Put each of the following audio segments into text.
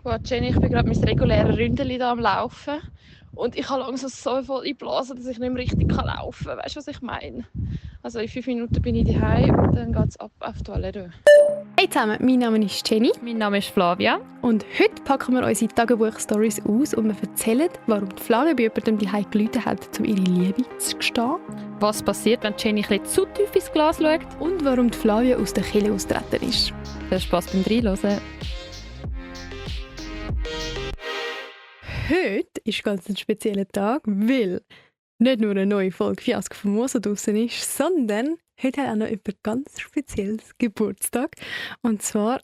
Boah, Jenny, ich bin gerade mein reguläres Ründeli da am Laufen. Und ich habe langsam so voll in die Blase, dass ich nicht mehr richtig laufen kann. Weißt du, was ich meine? Also in 5 Minuten bin ich daheim und dann geht es ab auf die Toilette. Hey zusammen, mein Name ist Jenny. Mein Name ist Flavia. Und heute packen wir unsere Tagebuch-Stories aus und wir erzählen, warum die Flavia bei jemandem daheim geläutet hat, um ihre Liebe zu gestehen. Was passiert, wenn Jenny ein bisschen zu tief ins Glas schaut? Und warum die Flavia aus der Kirche austreten ist. Viel Spass beim Reinhören. Heute ist ganz ein spezieller Tag, weil nicht nur eine neue Folge Fiasko Famoso draussen ist, sondern heute hat auch noch jemand ganz spezielles Geburtstag. Und zwar...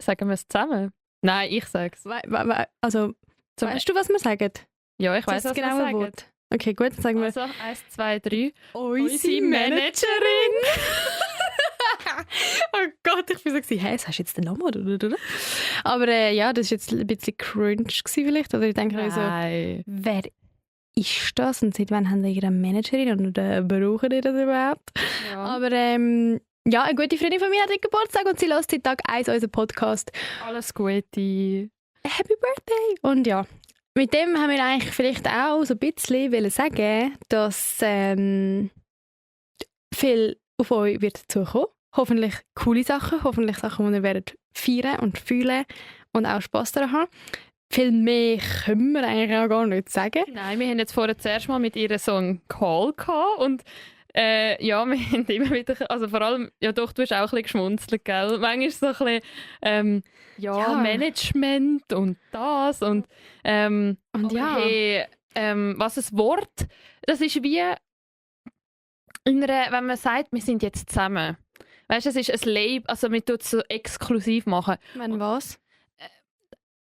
Sagen wir es zusammen? Nein, ich sage es. Also, weißt du, was wir sagen? Ja, ich weiss, das was wir genaue sagen. Wort. Okay, gut, dann sagen wir... Also, 1, 2, 3. Unsere Managerin! Oh Gott, ich war so, hey, hast du jetzt den Namen, oder? Aber ja, das war jetzt ein bisschen cringe vielleicht. Oder ich denke mir so, wer ist das und seit wann haben die ihre Managerin oder brauchen die das überhaupt? Ja. Aber ja, eine gute Freundin von mir hat Geburtstag und sie hört seit Tag 1 unseren Podcast. Alles Gute. Happy Birthday! Und ja, mit dem haben wir eigentlich vielleicht auch so ein bisschen sagen, dass viel auf euch wird zukommen. Hoffentlich coole Sachen, hoffentlich Sachen, die ihr werdet feiern und fühlen und auch Spass daran haben. Viel mehr können wir eigentlich auch gar nicht sagen. Nein, wir haben jetzt vorher zuerst mal mit ihr so einen Call gehabt und ja, wir haben immer wieder, also vor allem, ja doch, du hast auch ein bisschen geschmunzelt, gell? Manchmal so ein bisschen, ja, Management und das und ja. Hey, was ein Wort, das ist wie wenn man sagt, wir sind jetzt zusammen. Weißt du, es ist ein Label, also man tut es so exklusiv machen. Wenn was?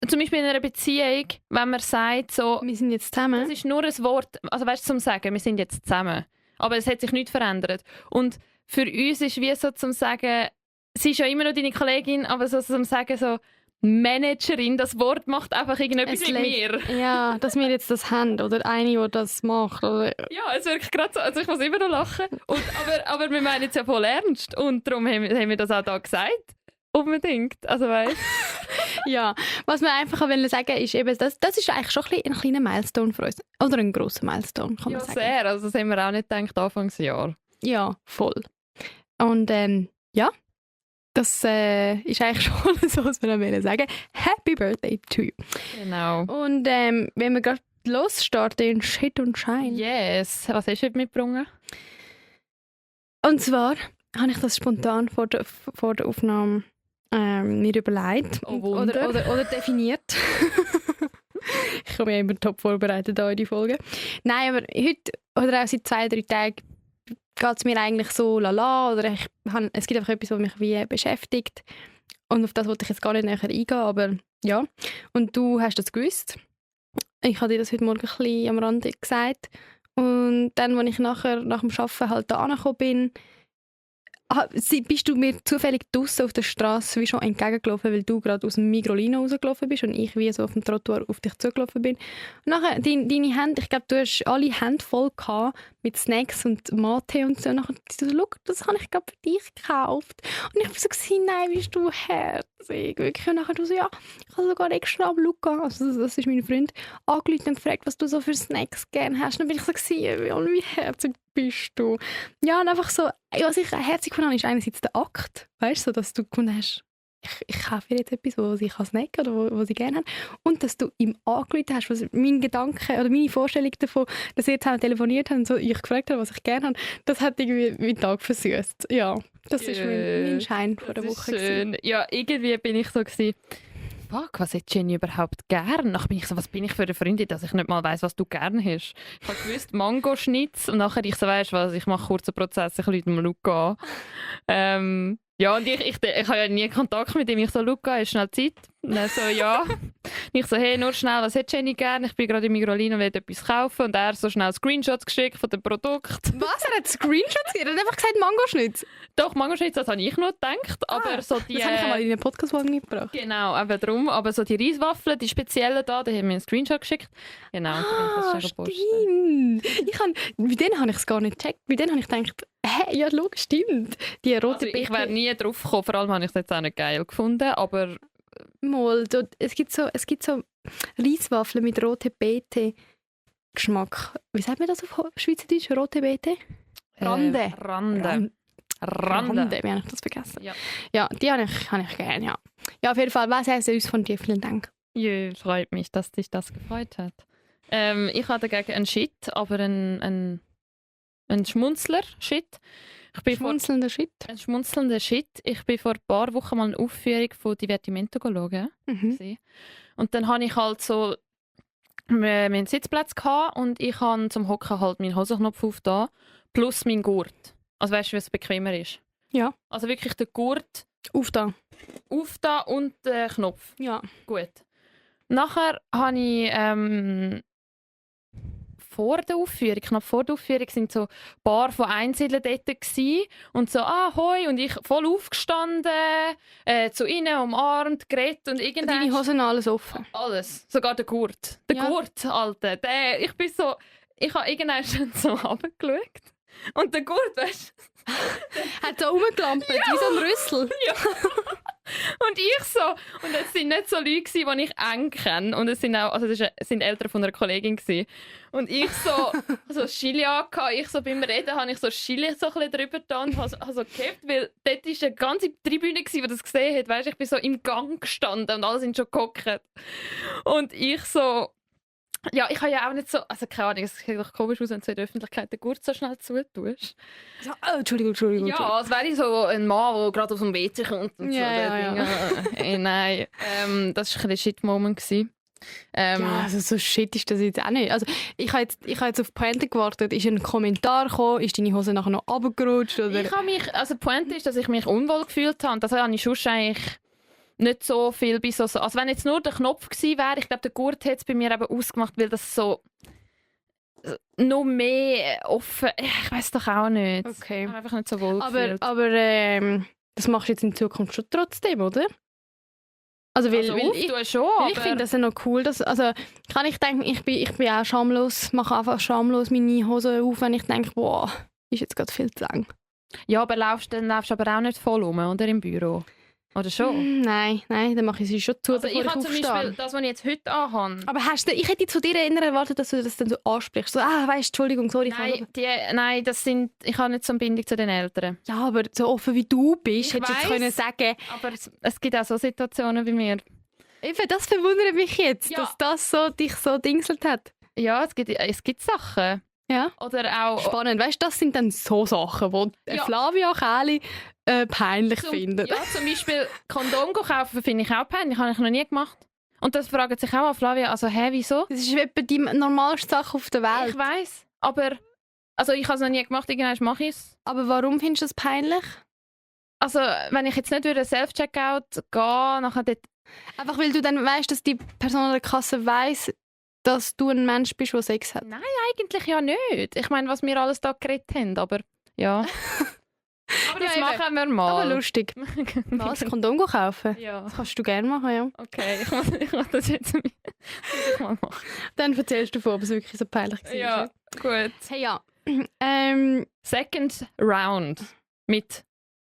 Zum Beispiel in einer Beziehung, wenn man sagt so, wir sind jetzt zusammen. das ist nur ein Wort, also weißt du, zum Sagen, wir sind jetzt zusammen. Aber es hat sich nichts verändert. Und für uns ist wie so zum Sagen, sie ist ja immer noch deine Kollegin, aber so zum Sagen so, Managerin, das Wort macht einfach irgendetwas mit mir. Ja, dass wir jetzt das haben oder eine, die das macht. Oder... Ja, es wirkt gerade so, also ich muss immer noch lachen. Aber wir meinen es ja voll ernst und darum haben wir das auch da gesagt. Unbedingt, also weißt. Ja, was wir einfach auch sagen ist eben, das ist eigentlich schon ein kleiner Milestone für uns. Oder ein grosser Milestone, kann man sagen. Ja, sehr. Also das haben wir auch nicht gedacht Anfangsjahr. Ja, voll. Und ja, das ist eigentlich schon so, was wir dann sagen. Happy Birthday to you. Genau. Und wenn wir gerade losstarten in Shit und Shine. Yes. Was hast du heute mitgebracht? Und zwar habe ich das spontan vor der Aufnahme mir überlegt oder definiert. Ich komme ja immer top vorbereitet in die Folge. Nein, aber heute oder auch seit 2-3 Tagen geht es mir eigentlich so lala oder es gibt einfach etwas, was mich wie beschäftigt und auf das wollte ich jetzt gar nicht näher eingehen, aber ja. Und du hast das gewusst. Ich habe dir das heute Morgen ein bisschen am Rande gesagt und dann, als ich nach dem Arbeiten halt da angekommen bin, bist du mir zufällig draussen auf der Straße wie schon entgegengelaufen, weil du gerade aus dem Migrolino rausgelaufen bist und ich wie so auf dem Trottoir auf dich zugelaufen bin. Und nachher, deine Hände, ich glaube, du hast alle Hände voll gehabt mit Snacks und Mate und so. Und nachher so, schau, das habe ich gerade für dich gekauft. Und ich war so, nein, bist du herzig. Wirklich. Und nachher du so, ja, ich habe sogar extra am Luca, also das ist mein Freund, angerufen und gefragt, was du so für Snacks gerne hast. Und dann bin ich so, wie herzig bist du. Ja, und einfach so, was ich herzig fand, ist einerseits der Akt, weißt du, so, dass du gefunden hast, ich kaufe jetzt etwas, wo sie snacken kann oder wo sie gerne haben. Und dass du ihm angerufen hast, was mein Gedanke oder meine Vorstellung davon, dass wir jetzt haben telefoniert haben und so, ich gefragt habe, was ich gerne habe, das hat irgendwie meinen Tag versüßt. Ja, das ist mein Schein vor der Woche. Schön. Ja, irgendwie bin ich so gewesen, fuck, was hat Jenny überhaupt gern? Nachher bin ich so, was bin ich für eine Freundin, dass ich nicht mal weiss, was du gern hast. Ich habe gewusst, Mangoschnitz und nachher ich so, weißt was, ich mache kurzen Prozess, ich rufe mal Luca an. Ja, und ich habe ja nie Kontakt mit ihm. Ich so, Luca, hast du schnell Zeit? Und er so, ja. Und ich so, hey, nur schnell, was hat Jenny gern? Ich bin gerade im Migrolino und will etwas kaufen. Und er so schnell Screenshots geschickt von dem Produkt. Was? Er hat Screenshots gegeben? Er hat einfach gesagt Mangoschnitz? Doch, Mangoschnitz, das habe ich noch gedacht. Aber so die, das habe ich mal in den Podcast-Folge mitgebracht. Genau, eben drum. Aber so die Reiswaffeln, die speziellen da, die haben mir einen Screenshot geschickt. Genau, stimmt. Bei denen habe ich es gar nicht gecheckt. Bei denen habe ich gedacht, ja, logisch, stimmt. Die rote also ich wäre nie drauf gekommen, vor allem habe ich es jetzt auch nicht geil gefunden, aber Mal, es gibt so Reiswaffeln mit roten Beete-Geschmack. Wie sagt man das auf Schweizerdeutsch? Rote Beete? Rande. Rande. Wie habe ich das vergessen? Ja. Ja, die habe ich gerne, ja. Ja, auf jeden Fall, was heißt uns von dir? Vielen Dank. Ja, freut mich, dass dich das gefreut hat. Ich habe dagegen einen Shit, aber einen Schmunzler-Shit. Schmunzelnder Shit? Ein schmunzelnder Shit. Ich bin vor ein paar Wochen mal eine Aufführung von Divertimento schauen. Und dann habe ich halt so meinen Sitzplatz gehabt und ich habe zum Hocken halt meinen Hosenknopf auf da plus meinen Gurt. Also weißt du, wie es bequemer ist? Ja. Also wirklich der Gurt Auf da und der Knopf. Ja. Gut. Nachher habe ich knapp vor der Aufführung, sind so ein paar von Einzelnen dort gewesen. Und so, hoi, und ich voll aufgestanden, zu ihnen umarmt, geredet und irgendwann... Deine Hosen alles offen? Alles, sogar der Gurt. Der Gurt, Alter, ich habe irgendwann schon so runtergeschaut. Und der Gurt, weißt du... Hat so rumgelampert, wie so ein Rüssel. Ja. Und ich so. Und es waren nicht so Leute, die ich eng kenne. Und es sind auch, also das sind Eltern von einer Kollegin gewesen. Und ich so Chili angehabt. Ich so beim Reden habe ich so Chili so ein bisschen drüber getan und habe so gehabt, weil dort war eine ganze Tribüne, die das gesehen hat. Weißt, ich bin so im Gang gestanden und alle sind schon gehockt. Und ich so... Ja, ich habe ja auch nicht so... Also keine Ahnung, es sieht doch komisch aus, wenn du in der Öffentlichkeit den Gurt so schnell zutust. Ja, Entschuldigung. Ja, als wäre ich so ein Mann, der gerade aus dem WC kommt und so. Ja. Nein, das war ein bisschen Shit-Moment. Ja, also so shit ist das jetzt auch nicht. Also ich habe jetzt auf die Pointe gewartet. Ist ein Kommentar gekommen? Ist deine Hose nachher noch runtergerutscht? Oder? Die Pointe ist, dass ich mich unwohl gefühlt habe. Und das habe ich schon eigentlich nicht so viel bei so... Also wenn jetzt nur der Knopf gewesen wäre, ich glaube, der Gurt hätte es bei mir eben ausgemacht, weil das so... noch mehr offen... Ich weiß doch auch nicht. Okay. Ich habe einfach nicht so wohl gefühlt. Aber das machst du jetzt in Zukunft schon trotzdem, oder? Also, weil ich finde das ja noch cool. Also kann ich denken, ich bin auch schamlos, mache einfach schamlos meine Hose auf, wenn ich denke, boah, ist jetzt gerade viel zu lang. Ja, aber dann laufst du aber auch nicht voll rum, oder? Im Büro. Oder schon? Nein, dann mache ich sie schon zu, also bevor ich habe zum Beispiel das, was ich jetzt heute anhabe. Aber ich hätte zu dir erwartet, dass du das dann so ansprichst. So, weißt, Entschuldigung, sorry. Nein, ich habe nicht so eine Bindung zu den Eltern. Ja, aber so offen wie du bist, hättest du jetzt können sagen. Aber es gibt auch so Situationen bei mir. Eben, das verwundert mich jetzt, dass das so dich so dingselt hat. Ja, es gibt Sachen. Ja. Oder auch... Spannend, weißt du, das sind dann so Sachen, die Flavia Kähli peinlich findet. Ja, zum Beispiel Kondom kaufen finde ich auch peinlich, habe ich noch nie gemacht. Und das fragen sich auch an Flavia, also wieso? Das ist etwa die normalste Sache auf der Welt. Ich weiss, aber also ich habe es noch nie gemacht, irgendwann mache ich es. Aber warum findest du das peinlich? Also wenn ich jetzt nicht durch einen Self-Checkout gehe, nachher dort... Einfach weil du dann weißt, dass die Person an der Kasse weiss, dass du ein Mensch bist, der Sex hat. Nein, eigentlich ja nicht. Ich meine, was wir alles da geredet haben, aber ja... Aber das machen wir mal. Aber lustig. Was? Kondom kaufen? Ja. Das kannst du gerne machen, ja. Okay, ich muss das jetzt mal machen. Dann erzählst du davon, ob es wirklich so peinlich war. Ja, gut. Hey, ja. Second Round mit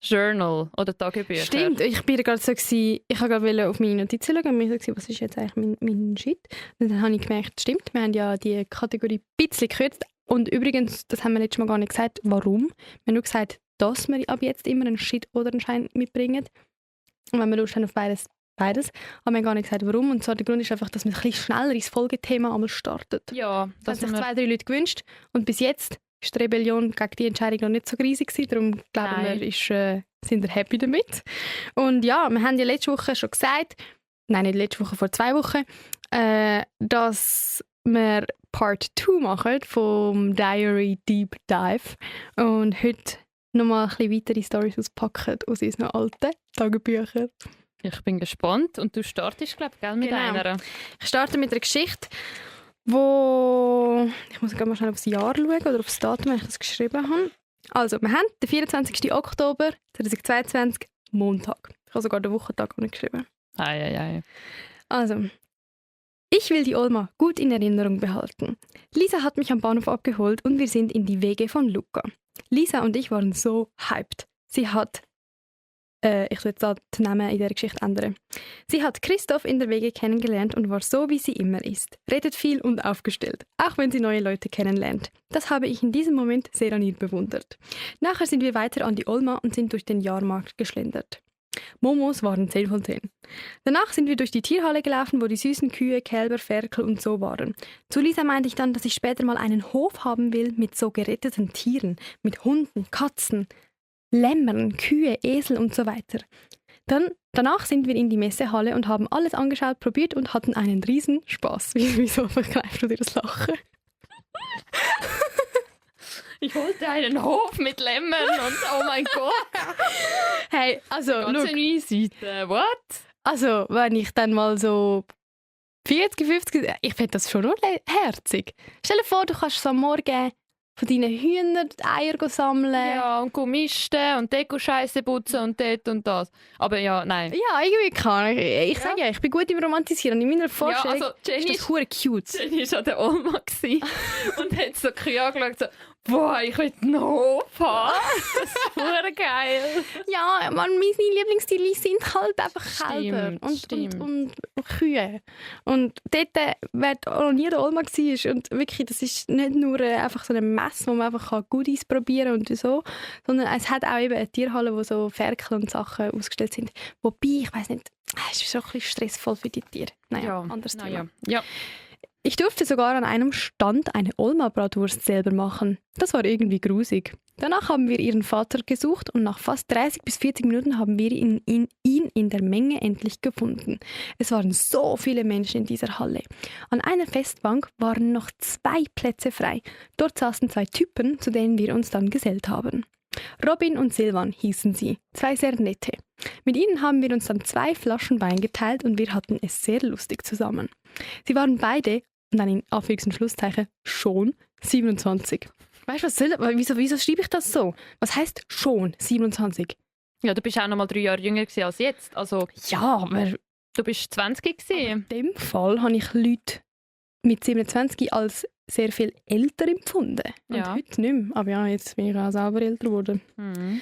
Journal oder Tagebücher. Stimmt, ich war gerade so, ich wollte gerade auf meine Notizen schauen und mir so, was ist jetzt eigentlich mein Shit? Und dann habe ich gemerkt, stimmt, wir haben ja die Kategorie ein bisschen gekürzt. Und übrigens, das haben wir letztes Mal gar nicht gesagt, warum. Wir haben nur gesagt, dass wir ab jetzt immer einen Shit oder einen Schein mitbringen. Und wenn wir Lust haben auf beides. Aber wir haben gar nicht gesagt, warum. Und zwar der Grund ist einfach, dass wir ein bisschen schneller ins Folgethema einmal startet. Ja, das haben sich 2-3 Leute gewünscht. Und bis jetzt ist die Rebellion gegen die Entscheidung noch nicht so riesig gewesen. Darum glauben wir, sind wir happy damit. Und ja, wir haben ja letzte Woche schon gesagt, nein, nicht letzte Woche, vor 2 Wochen, dass wir Part 2 machen vom Diary Deep Dive. Und heute nochmal ein bisschen weitere Storys auspacken aus unseren alten Tagebüchern. Ich bin gespannt. Und du startest, glaube ich, mit einer. Ich starte mit einer Geschichte, wo... Ich muss gerade mal schnell aufs Jahr schauen oder aufs Datum, wenn ich das geschrieben habe. Also, wir haben den 24. Oktober 2022, Montag. Ich habe sogar den Wochentag geschrieben. Ei. Also... Ich will die Olma gut in Erinnerung behalten. Lisa hat mich am Bahnhof abgeholt und wir sind in die Wege von Luca. Lisa und ich waren so hyped. Sie hat ich will jetzt da den Namen in dieser Geschichte ändern. Sie hat Christoph in der Wege kennengelernt und war so, wie sie immer ist. Redet viel und aufgestellt, auch wenn sie neue Leute kennenlernt. Das habe ich in diesem Moment sehr an ihr bewundert. Nachher sind wir weiter an die Olma und sind durch den Jahrmarkt geschlendert. Momos waren 10 von 10. Danach sind wir durch die Tierhalle gelaufen, wo die süßen Kühe, Kälber, Ferkel und so waren. Zu Lisa meinte ich dann, dass ich später mal einen Hof haben will mit so geretteten Tieren, mit Hunden, Katzen, Lämmern, Kühe, Esel und so weiter. Danach sind wir in die Messehalle und haben alles angeschaut, probiert und hatten einen riesen Spaß. Wieso verkneift du dir das Lachen? Ich wollte einen Hof mit Lämmern und oh mein Gott. Hey, also, Ganz neue Seite. What? Also, wenn ich dann mal so 40, 50, ich finde das schon noch herzig. Stell dir vor, du kannst so am Morgen von deinen Hühnern die Eier sammeln. Ja, und misten und Deko-Scheisse putzen und dort und das. Aber ja, nein. Ja, irgendwie kann ich. Ich sage ja, ich bin gut im Romantisieren. In meiner Vorstellung Jenny ist das hure cute. Jenny war an der Olma und hat so Kühe angeschaut, so, boah, ich will einen Hof haben. Das ist hure geil. Ja, meine Lieblingstiere sind halt einfach Kälber Stimmt. und Kühe. Und dort, wer auch noch nie der Olma war, und wirklich, das ist nicht nur einfach so eine Messe, wo man einfach Goodies probieren kann und so, sondern es hat auch eben eine Tierhalle, wo so Ferkel und Sachen ausgestellt sind. Wobei, ich weiss nicht, es ist schon ein bisschen stressvoll für die Tiere. Naja, anderes Thema. Ja. Ich durfte sogar an einem Stand eine Olma-Bratwurst selber machen. Das war irgendwie grusig. Danach haben wir ihren Vater gesucht und nach fast 30 bis 40 Minuten haben wir ihn in der Menge endlich gefunden. Es waren so viele Menschen in dieser Halle. An einer Festbank waren noch 2 Plätze frei. Dort saßen 2 Typen, zu denen wir uns dann gesellt haben. Robin und Silvan hießen sie, 2 sehr nette. Mit ihnen haben wir uns dann 2 Flaschen Wein geteilt und wir hatten es sehr lustig zusammen. Sie waren beide, und dann in Anführungs- und Schlusszeichen, schon 27. Weißt du, wieso schreibe ich das so? Was heisst schon 27? Ja, du bist auch noch mal 3 Jahre jünger gewesen als jetzt. Also, Ja, aber du bist 20 gewesen. in dem Fall habe ich Leute mit 27 als sehr viel älter empfunden. Und Ja. heute nicht mehr. Aber ja, jetzt bin ich auch selber älter geworden. Mhm.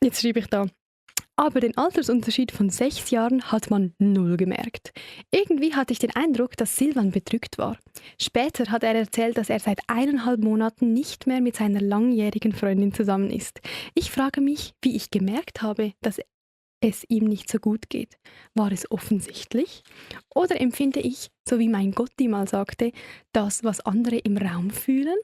Jetzt schreibe ich da. Aber den Altersunterschied von 6 Jahren hat man null gemerkt. Irgendwie hatte ich den Eindruck, dass Silvan bedrückt war. Später hat er erzählt, dass er seit 1,5 Monaten nicht mehr mit seiner langjährigen Freundin zusammen ist. Ich frage mich, wie ich gemerkt habe, dass es ihm nicht so gut geht. War es offensichtlich? Oder empfinde ich, so wie mein Gotti mal sagte, das, was andere im Raum fühlen?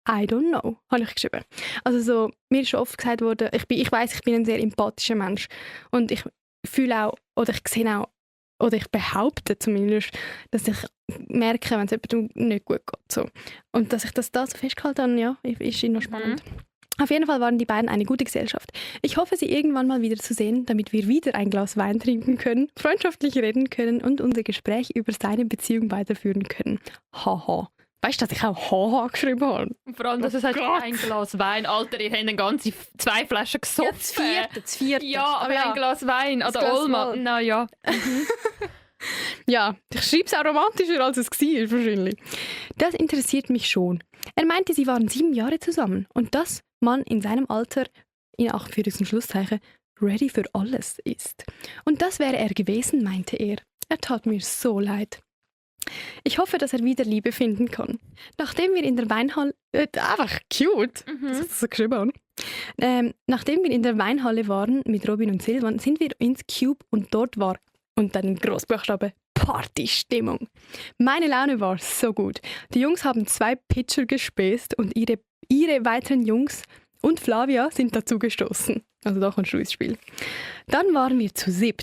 I don't know, habe ich geschrieben. Also so, mir ist schon oft gesagt worden, ich weiss, ich bin ein sehr empathischer Mensch und ich fühle auch, oder ich sehe auch, oder ich behaupte zumindest, dass ich merke, wenn es jemandem nicht gut geht. So. Und dass ich das da so festgehalten habe, ja, ist noch spannend. Auf jeden Fall waren die beiden eine gute Gesellschaft. Ich hoffe, sie irgendwann mal wieder zu sehen, damit wir wieder ein Glas Wein trinken können, freundschaftlich reden können und unser Gespräch über seine Beziehung weiterführen können. Haha. Weißt du, dass ich auch Haha geschrieben habe? Und vor allem, dass es halt ein Glas Wein, Alter, ihr habt eine ganze 2 Flaschen gesoffen. Ja, das vierte. Ja, aber ein Glas Wein an Das der Glas Olma. Wein. Naja. Ja, ich schreibe es auch romantischer, als es war, wahrscheinlich. Das interessiert mich schon. Er meinte, sie waren 7 Jahre zusammen und dass man in seinem Alter, in Anführungs- und Schlusszeichen, ready für alles ist. Und das wäre er gewesen, meinte er. Er tat mir so leid. Ich hoffe, dass er wieder Liebe finden kann. Nachdem wir in der Weinhalle... einfach cute! Das hast du so geschrieben. Nachdem wir in der Weinhalle waren mit Robin und Silvan, sind wir ins Cube und dort war, und dann in Großbuchstaben, Partystimmung. Meine Laune war so gut. Die Jungs haben 2 Pitcher gespäßt und ihre weiteren Jungs und Flavia sind dazu gestoßen. Also da kommst du ins Spiel. Dann waren wir zu 7.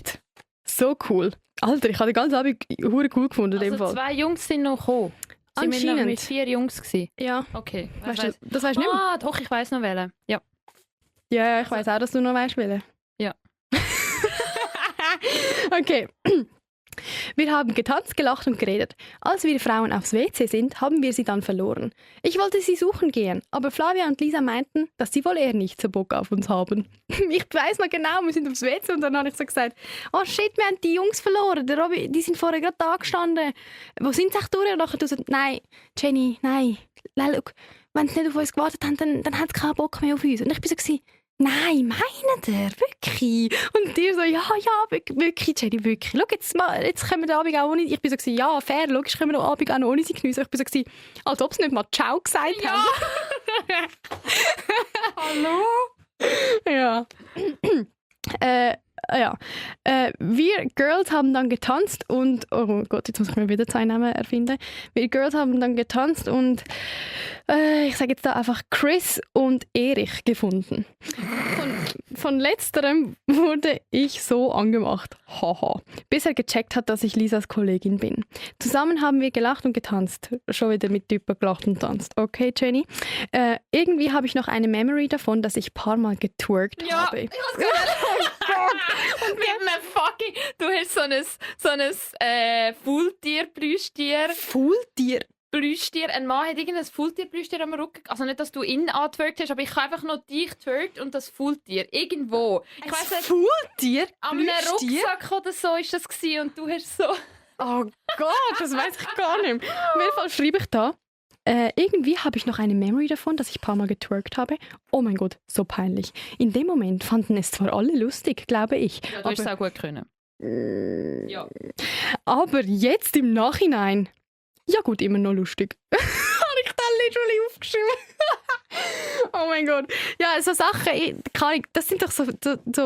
So cool. Alter, ich habe den ganzen Abend hure cool gefunden. In dem Also Fall. 2 Jungs sind noch gekommen. Sind wir noch Anscheinend. mit 4 Jungs gewesen? Ja. Okay. Weißt du, das weißt du nicht mehr? Ah, doch, ich weiss noch welchen. Ja. Ja, ich weiss auch, dass du noch weißt, welchen. Ja. Okay. Wir haben getanzt, gelacht und geredet. Als wir Frauen aufs WC sind, haben wir sie dann verloren. Ich wollte sie suchen gehen, aber Flavia und Lisa meinten, dass sie wohl eher nicht so Bock auf uns haben. Ich weiss noch genau, wir sind aufs WC und dann habe ich so gesagt, oh shit, wir haben die Jungs verloren, der Robby, die sind vorher gerade da gestanden. Wo sind sie echt durch? Und nachher du so, nein, Jenny, nein. Wenn sie nicht auf uns gewartet haben, dann haben sie keinen Bock mehr auf uns. Und ich bin so, nein, meint ihr? Wirklich? Und die so, ja, wirklich, Jenny, wirklich. Schau, jetzt können wir den Abend auch ohne... Ich bin so gewesen, ja, fair, logisch können wir den Abend auch noch ohne sie geniessen. Ich bin so gewesen, als ob sie nicht mal Ciao gesagt haben. Hallo? Ja. Wir Girls haben dann getanzt und... Oh Gott, jetzt muss ich mir wieder zwei Namen erfinden. Wir Girls haben dann getanzt und ich sage jetzt da einfach Chris und Erich gefunden. Von letzterem wurde ich so angemacht. Haha. Bis er gecheckt hat, dass ich Lisas Kollegin bin. Zusammen haben wir gelacht und getanzt. Schon wieder mit Typen gelacht und tanzt. Okay, Jenny. Irgendwie habe ich noch eine Memory davon, dass ich ein paar Mal getwerkt habe. Ich und mit einem fucking... Du hast so ein Faultier-Plüschtier. Faultier? Plüschtier. Ein Mann hat irgendein Faultier-Plüschtier am Rücken. Also nicht, dass du ihn antwerkt hast, aber ich habe einfach noch dich getwerkt und das Faultier. Irgendwo. Ich weiss nicht, Faultier? an einem Rucksack oder so war das gewesen und du hast so... Oh Gott, das weiß ich gar nicht. Auf jeden Fall schreibe ich da. Irgendwie habe ich noch eine Memory davon, dass ich ein paar Mal getwerkt habe. Oh mein Gott, so peinlich. In dem Moment fanden es zwar alle lustig, glaube ich. Ja, du hast es auch gut können. Ja. Aber jetzt im Nachhinein, ja gut, immer noch lustig. Habe ich da literally aufgeschrieben. Oh mein Gott. Ja, so Sachen, das sind doch so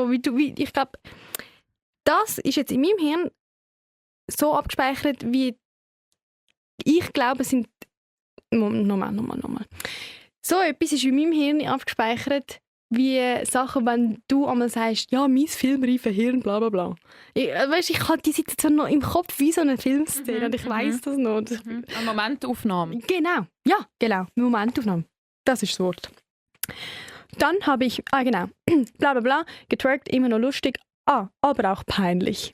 wie ich glaube, das ist jetzt in meinem Hirn so abgespeichert, wie ich glaube, sind Nochmal. So etwas ist in meinem Hirn abgespeichert, wie Sachen, wenn du einmal sagst, ja, mein filmreife Hirn, bla bla bla. Ich habe die Situation noch im Kopf wie so eine Filmszene und ich weiss das noch. Eine Momentaufnahme. Genau, Momentaufnahme. Das ist das Wort. Dann habe ich, bla bla bla, getwerkt, immer noch lustig, aber auch peinlich. ...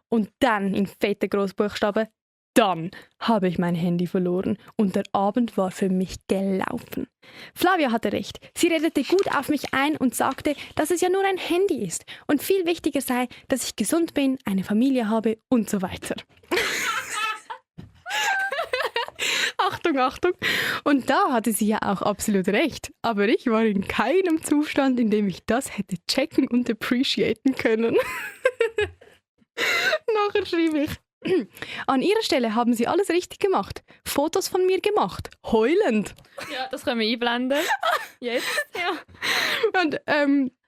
Und dann in fetten Großbuchstaben, dann habe ich mein Handy verloren und der Abend war für mich gelaufen. Flavia hatte recht. Sie redete gut auf mich ein und sagte, dass es ja nur ein Handy ist und viel wichtiger sei, dass ich gesund bin, eine Familie habe und so weiter. Achtung. Und da hatte sie ja auch absolut recht. Aber ich war in keinem Zustand, in dem ich das hätte checken und appreciaten können. Nachher schrieb ich, an ihrer Stelle haben sie alles richtig gemacht. Fotos von mir gemacht. Heulend. Ja, das können wir einblenden. Jetzt. Ja. Und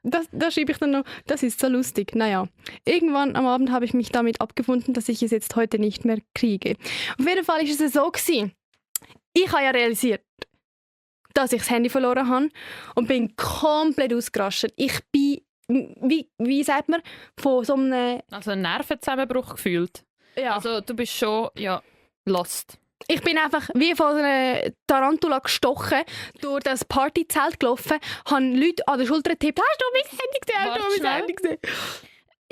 da schreibe ich dann noch, das ist so lustig. Naja, irgendwann am Abend habe ich mich damit abgefunden, dass ich es jetzt heute nicht mehr kriege. Auf jeden Fall ist es so gewesen. Ich habe ja realisiert, dass ich das Handy verloren habe und bin komplett ausgerastet. Ich bin, wie sagt man, von so einem... Also einen Nervenzusammenbruch gefühlt. Ja. Also du bist schon, lost. Ich bin einfach wie von einer Tarantula gestochen, durch das Partyzelt gelaufen, habe Leute an der Schulter getippt, hast du mein Handy gesehen?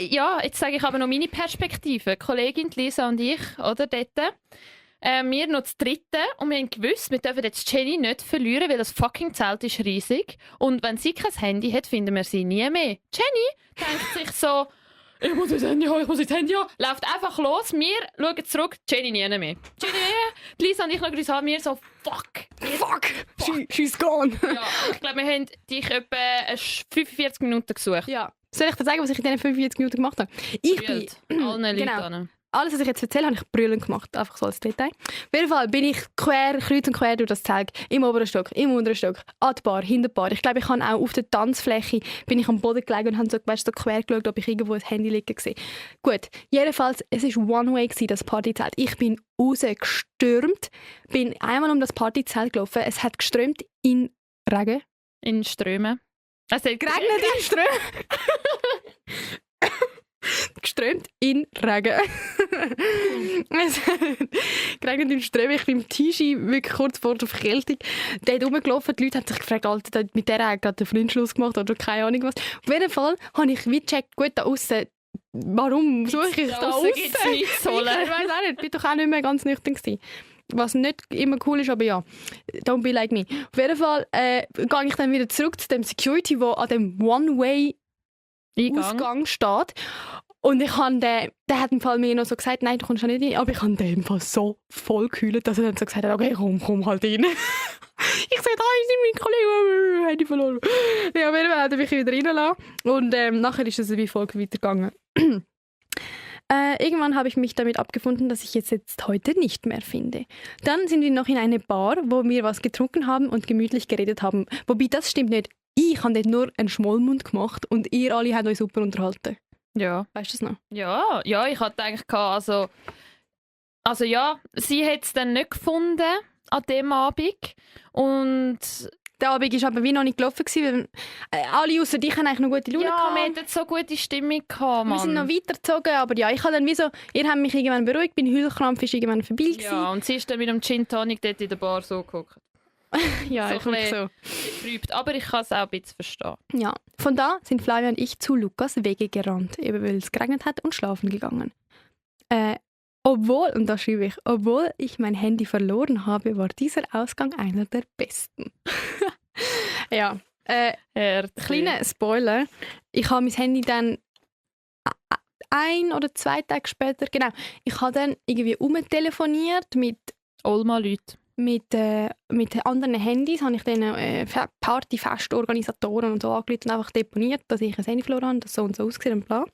Ja, jetzt sage ich aber noch meine Perspektive. Die Kollegin Lisa und ich, oder, dort, wir noch das dritte und wir haben gewusst, wir dürfen jetzt Jenny nicht verlieren, weil das fucking Zelt ist riesig und wenn sie kein Handy hat, finden wir sie nie mehr. Jenny denkt sich so, ich muss ins Handy haben, läuft einfach los, wir schauen zurück, Jenny nie mehr. Lisa und ich noch grüßen, wir so, fuck. She's gone. Ja, ich glaube, wir haben dich etwa 45 Minuten gesucht. Ja. Soll ich dir sagen, was ich in diesen 45 Minuten gemacht habe? Ich bin... Allen Leuten. Alles, was ich jetzt erzähle, habe ich brüllend gemacht. Einfach so als Detail. Auf jeden Fall bin ich kreuz und quer durch das Zelt. Im oberen Stock, im unteren Stock, an der Bar, hinter der Bar. Ich glaube, ich habe auch auf der Tanzfläche bin ich am Boden gelegen und habe so quer geschaut, ob ich irgendwo ein Handy liegen sehe. Gut, jedenfalls, es war One-Way, das Partyzelt. Ich bin rausgestürmt, bin einmal um das Partyzelt gelaufen. Es hat geströmt in Regen. In Strömen. Es hat geregnet in Strömen. Geströmt in Regen. Es hat geregnet in Strömen. Ich bin im T-Shirt wirklich kurz vor der Verkältung dort rumgelaufen. Die Leute haben sich gefragt, Alter, mit der hat gerade einen Freundschluss gemacht oder keine Ahnung was. Auf jeden Fall habe ich wie gecheckt, gut, da aussen, warum suche ich da aussen? Ich weiß auch nicht, ich bin doch auch nicht mehr ganz nüchtern gewesen. Was nicht immer cool ist, aber ja, don't be like me. Auf jeden Fall gehe ich dann wieder zurück zu dem Security, der an dem One-Way Ausgang steht. Und ich habe der hat im Fall mir noch so gesagt, nein, du kommst ja nicht rein. Aber ich habe den im Fall so voll gekühlt, dass er dann so gesagt hat, okay, komm halt rein. Ich sage, ist mein Kollege, Handy verloren. Ja, wir werden mich wieder reingelassen. Und nachher ist es wie folgt weitergegangen. Irgendwann habe ich mich damit abgefunden, dass ich jetzt heute nicht mehr finde. Dann sind wir noch in eine Bar, wo wir was getrunken haben und gemütlich geredet haben. Wobei, das stimmt nicht. Ich habe dort nur einen Schmollmund gemacht und ihr alle habt euch super unterhalten. Ja. Weißt du das noch? Ja, ich hatte eigentlich also ja, sie hat es dann nicht gefunden an dem Abend und der Abend war aber wie noch nicht gelaufen, weil alle außer dich haben eigentlich noch gute Laune gehabt. wir hatten so gute Stimmung gehabt, Mann. Wir sind noch weitergezogen, aber ja, ich habe dann wie so, ihr habt mich irgendwann beruhigt, mein Heulkrampf ist irgendwann vorbei gewesen. Ja, und sie ist dann mit dem Gin Tonic dort in der Bar so geguckt. Ja, so ich so. Getrübt, aber ich kann es auch ein bisschen verstehen. Ja, von da sind Flavia und ich zu Lukas Wege gerannt, eben weil es geregnet hat und schlafen gegangen. Obwohl ich mein Handy verloren habe, war dieser Ausgang einer der besten. Ja, kleiner Spoiler. Ich habe mein Handy dann 1 oder 2 Tage später, genau, ich habe dann irgendwie umtelefoniert mit Olma-Leute. Mit anderen Handys habe ich dann Partyfestorganisatoren und so angerufen und einfach deponiert, dass ich ein Handy verloren habe, das so und so aussieht und bla.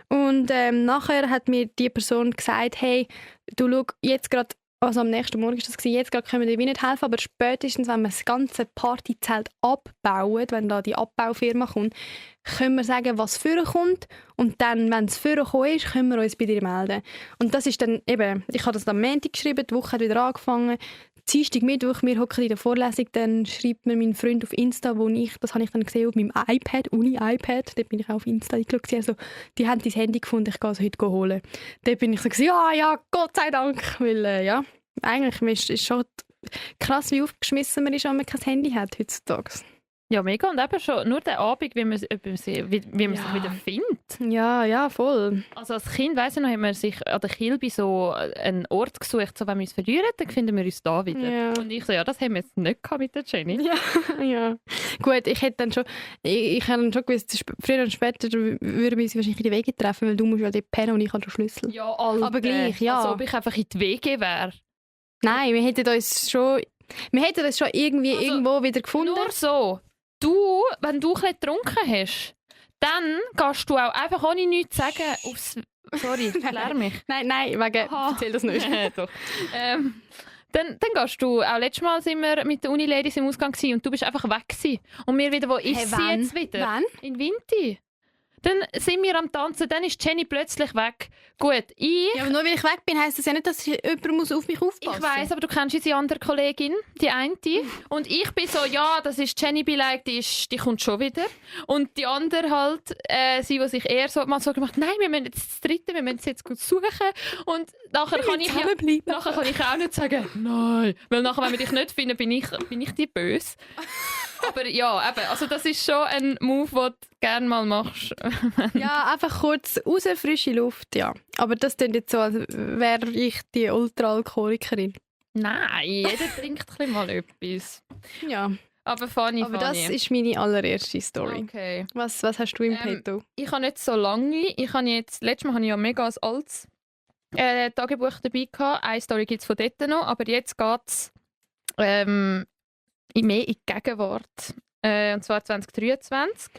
Und nachher hat mir die Person gesagt, hey, du schau, jetzt gerade, also am nächsten Morgen war das, jetzt gerade können wir dir nicht helfen, aber spätestens, wenn wir das ganze Partyzelt abbauen, wenn da die Abbaufirma kommt, können wir sagen, was vorher kommt und dann, wenn es vorher gekommen ist, können wir uns bei dir melden. Und das ist dann eben, ich habe das am Montag geschrieben, die Woche hat wieder angefangen, Dienstag, Mittwoch, wir hocken in der Vorlesung, dann schreibt mir mein Freund auf Insta, das habe ich dann gesehen auf meinem iPad, Uni-iPad, dort bin ich auch auf Insta eingeloggt, also die haben dein Handy gefunden, ich gehe es heute holen. Dort bin ich so, ja, Gott sei Dank, weil ja, eigentlich ist schon krass, wie aufgeschmissen man ist, wenn man kein Handy hat heutzutage. Ja, mega. Und eben schon nur der Abend, wie man sich wieder findet. Ja, voll. Also als Kind, weiss ich noch, haben wir sich an der Kilby so einen Ort gesucht, so wenn wir uns verlieren, dann finden wir uns da wieder. Ja. Und ich so, ja, das haben wir jetzt nicht gehabt mit der Jenny. Ja. Gut, ich hätte dann schon gewusst, früher oder später würden wir uns wahrscheinlich in die Wege treffen, weil du musst ja dort pennen und ich habe den Schlüssel. Ja, Alter. Aber gleich, ja. Als ob ich einfach in die Wege wäre. Nein, wir hätten uns schon irgendwie irgendwo wieder gefunden. Nur so. Wenn du etwas getrunken hast, dann gehst du auch einfach ohne nichts zu sagen aufs... Sorry, klär mich. Nein, erzähl das nicht. Doch. Dann gehst du... Auch letztes Mal sind wir mit der Uni-Ladies im Ausgang und du bist einfach weg gewesen. Und wir wieder, wo ist sie jetzt wieder? Wann? In Vinti. Dann sind wir am Tanzen, dann ist Jenny plötzlich weg. Gut, Ja, aber nur weil ich weg bin, heisst das ja nicht, dass jemand auf mich aufpassen muss. Ich weiss, aber du kennst unsere andere Kollegin, die eine. Und ich bin so, ja, das ist Jenny Bileik, die kommt schon wieder. Und die andere halt, sie, die sich eher so mal so gemacht, nein, wir müssen jetzt das Dritte, wir müssen es jetzt gut suchen. Und nachher kann ich auch nicht sagen, nein. Weil nachher, wenn wir dich nicht finden, bin ich die böse. Aber ja, eben, also das ist schon ein Move, den du gerne mal machst. Ja, einfach kurz raus, frische Luft, ja. Aber das klingt jetzt so, als wäre ich die Ultraalkoholikerin. Nein, jeder trinkt ein bisschen mal etwas. Ja. Aber funny. Das ist meine allererste Story. Okay. Was hast du im Petto? Ich habe nicht so lange. Letztes Mal hatte ich ja mega ein altes Tagebuch dabei gehabt. Eine Story gibt es von dort noch, aber jetzt geht es mehr in die Gegenwart. Und zwar 2023.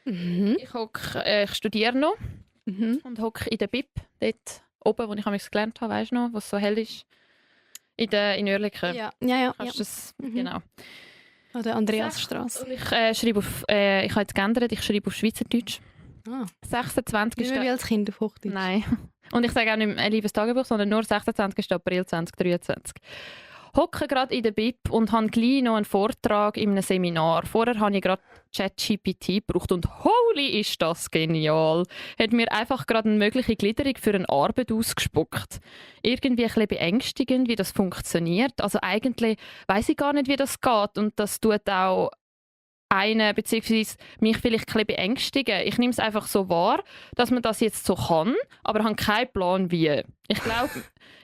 Mhm. Ich studiere noch und hocke in der Bib, dort oben, wo ich gelernt habe, weißt du noch, wo es so hell ist, in Oerlikon. Ja. Das, genau. An der Andreasstraße. Und ich schreibe ich habe jetzt geändert, ich schreibe auf Schweizerdeutsch. 26. Nicht mehr wie als Kind auf Hochdeutsch. Nein. Und ich sage auch nicht mehr ein liebes Tagebuch, sondern nur 26. April 2023. Hocke gerade in der Bib und habe gleich noch einen Vortrag in einem Seminar. Vorher habe ich gerade ChatGPT gebraucht und holy, ist das genial! Hat mir einfach gerade eine mögliche Gliederung für eine Arbeit ausgespuckt. Irgendwie ein bisschen beängstigend, wie das funktioniert. Also eigentlich weiss ich gar nicht, wie das geht und das tut auch einen beziehungsweise mich vielleicht ein bisschen beängstigen. Ich nehme es einfach so wahr, dass man das jetzt so kann, aber habe keinen Plan, wie.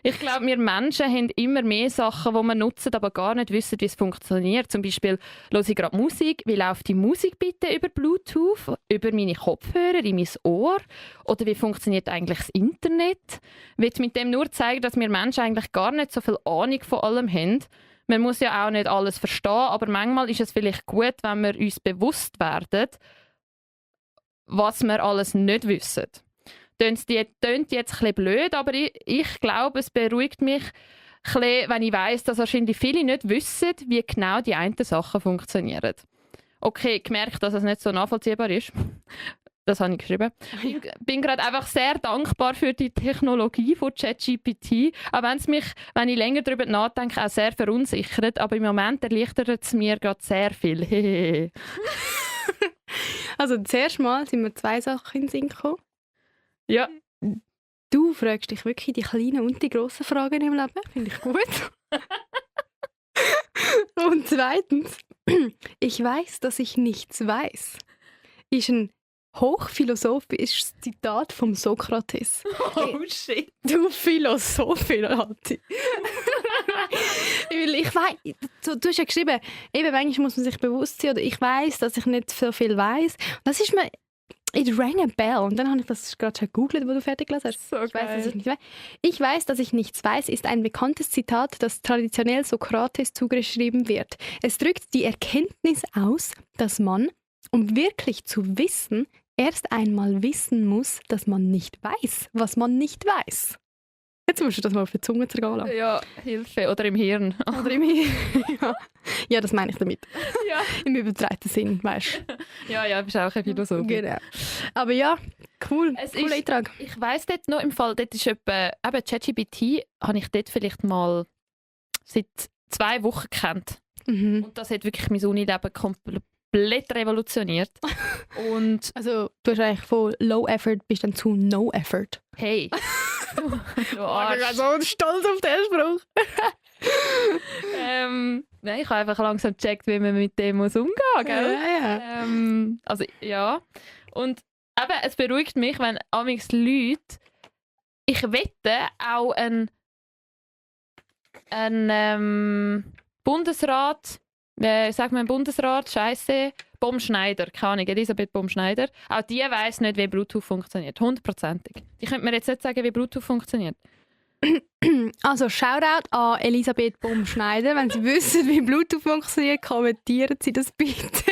Ich glaube, wir Menschen haben immer mehr Sachen, die wir nutzen, aber gar nicht wissen, wie es funktioniert. Zum Beispiel höre ich gerade Musik. Wie läuft die Musik bitte über Bluetooth? Über meine Kopfhörer, in mein Ohr? Oder wie funktioniert eigentlich das Internet? Ich will mit dem nur zeigen, dass wir Menschen eigentlich gar nicht so viel Ahnung von allem haben. man muss ja auch nicht alles verstehen, aber manchmal ist es vielleicht gut, wenn wir uns bewusst werden, was wir alles nicht wissen. Tönt jetzt ein bisschen blöd, aber ich glaube, es beruhigt mich ein bisschen, wenn ich weiss, dass wahrscheinlich viele nicht wissen, wie genau die einen Sachen funktionieren. Okay, gemerkt, dass es nicht so nachvollziehbar ist. Das habe ich geschrieben. Ich bin gerade einfach sehr dankbar für die Technologie von ChatGPT, auch wenn es mich, wenn ich länger darüber nachdenke, auch sehr verunsichert. Aber im Moment erleichtert es mir gerade sehr viel. Also zuerst mal sind mir 2 Sachen in den Sinn gekommen. Ja. Du fragst dich wirklich die kleinen und die grossen Fragen im Leben. Finde ich gut. Und zweitens, ich weiß, dass ich nichts weiß, ist ein hochphilosophisches Zitat vom Sokrates. Oh shit. Du Philosophin, Alti. Weil ich weiss, du hast ja geschrieben, eben manchmal muss man sich bewusst sein, oder ich weiss, dass ich nicht so viel weiss. Das ist mir, it rang a bell. Und dann habe ich das gerade schon gegoogelt, wo du fertig gelesen hast. So ich weiss, dass ich nicht weiß. Ich weiß, dass ich nichts weiß, ist ein bekanntes Zitat, das traditionell Sokrates zugeschrieben wird. Es drückt die Erkenntnis aus, dass man, um wirklich zu wissen, erst einmal wissen muss, dass man nicht weiß, was man nicht weiß. Jetzt musst du das mal auf die Zunge zergehen lassen. Ja, Hilfe. Oder im Hirn. Oder im Hirn. Ja, das meine ich damit. Ja. Im übertreibten Sinn, weißt du. Ja, du bist auch ein Philosoph. Genau. Aber ja, cool. Cooler Eintrag. Ich weiss dort noch im Fall, dort ist etwa, eben ChatGPT, habe ich dort vielleicht mal seit 2 Wochen gekannt. Mhm. Und das hat wirklich mein Unileben komplett revolutioniert. Und also du hast eigentlich von Low Effort bis dann zu No Effort. hey. Du Arsch. Ich bin so stolz auf den Spruch. Nein, ich habe einfach langsam gecheckt, wie man mit dem muss umgehen muss. Ja. Also ja. Und eben, es beruhigt mich, wenn amigs Leute, ich wette, auch ein Bundesrat, sagt man Bundesrat, Scheiße, Bomschneider, keine Ahnung, Elisabeth Bomschneider, auch die weiss nicht, wie Bluetooth funktioniert, 100%ig. Ich könnte mir jetzt nicht sagen, wie Bluetooth funktioniert. Also Shoutout an Elisabeth Bomschneider. Wenn Sie wissen, wie Bluetooth funktioniert, kommentieren Sie das bitte.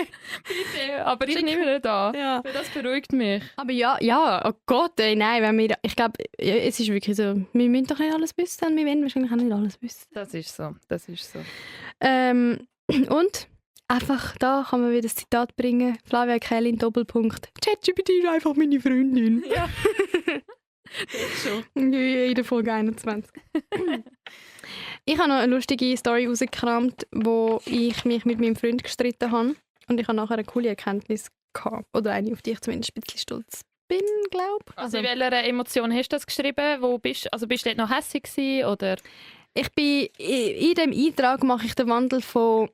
Bitte, aber ich nehme nicht an, Ja. weil das beruhigt mich. Aber ja, oh Gott, nein, ich glaube, es ist wirklich so, wir müssen doch nicht alles wissen und wir wollen wahrscheinlich auch nicht alles wissen. Das ist so, das ist so. Und einfach da kann man wieder das Zitat bringen. Flavia Kellin, Doppelpunkt. ChatGPT ist einfach meine Freundin. Ja. Das schon. In der Folge 21. Ich habe noch eine lustige Story rausgekramt, wo ich mich mit meinem Freund gestritten habe. Und ich habe nachher eine coole Erkenntnis gehabt. Oder eine, auf die ich zumindest ein bisschen stolz bin, glaube ich. Also in welcher Emotion hast du das geschrieben? Bist du dort noch hässig gewesen, oder? Ich bin, in diesem Eintrag mache ich den Wandel von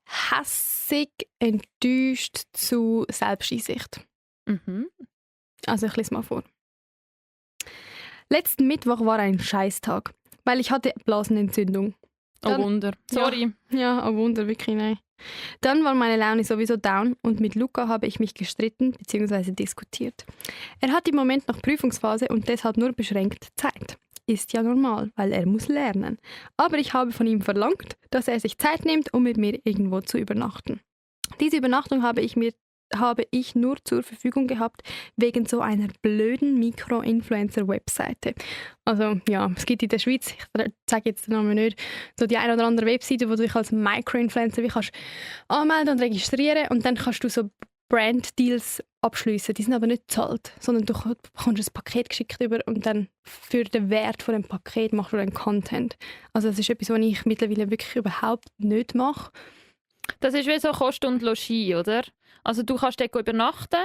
hässig, enttäuscht zu Selbsteinsicht. Mhm. Also ich lese mal vor. Letzten Mittwoch war ein Scheißtag, weil ich hatte Blasenentzündung. Oh Wunder. Sorry. Ja, oh Wunder, wirklich, nein. Dann war meine Laune sowieso down und mit Luca habe ich mich gestritten bzw. diskutiert. Er hat im Moment noch Prüfungsphase und deshalb nur beschränkt Zeit. Ist ja normal, weil er muss lernen. Aber ich habe von ihm verlangt, dass er sich Zeit nimmt, um mit mir irgendwo zu übernachten. Diese Übernachtung habe ich nur zur Verfügung gehabt wegen so einer blöden Mikro-Influencer-Webseite. Also ja, es gibt in der Schweiz, ich sage jetzt den Namen nicht, so die eine oder andere Webseite, wo du dich als Micro-Influencer kannst anmelden und registrieren und dann kannst du so Brand-Deals abschliessen. Die sind aber nicht bezahlt, sondern du bekommst ein Paket geschickt über und dann für den Wert von dem Paket machst du dann Content. Also das ist etwas, was ich mittlerweile wirklich überhaupt nicht mache. Das ist wie so Kost und Logis, oder? Also du kannst dort übernachten,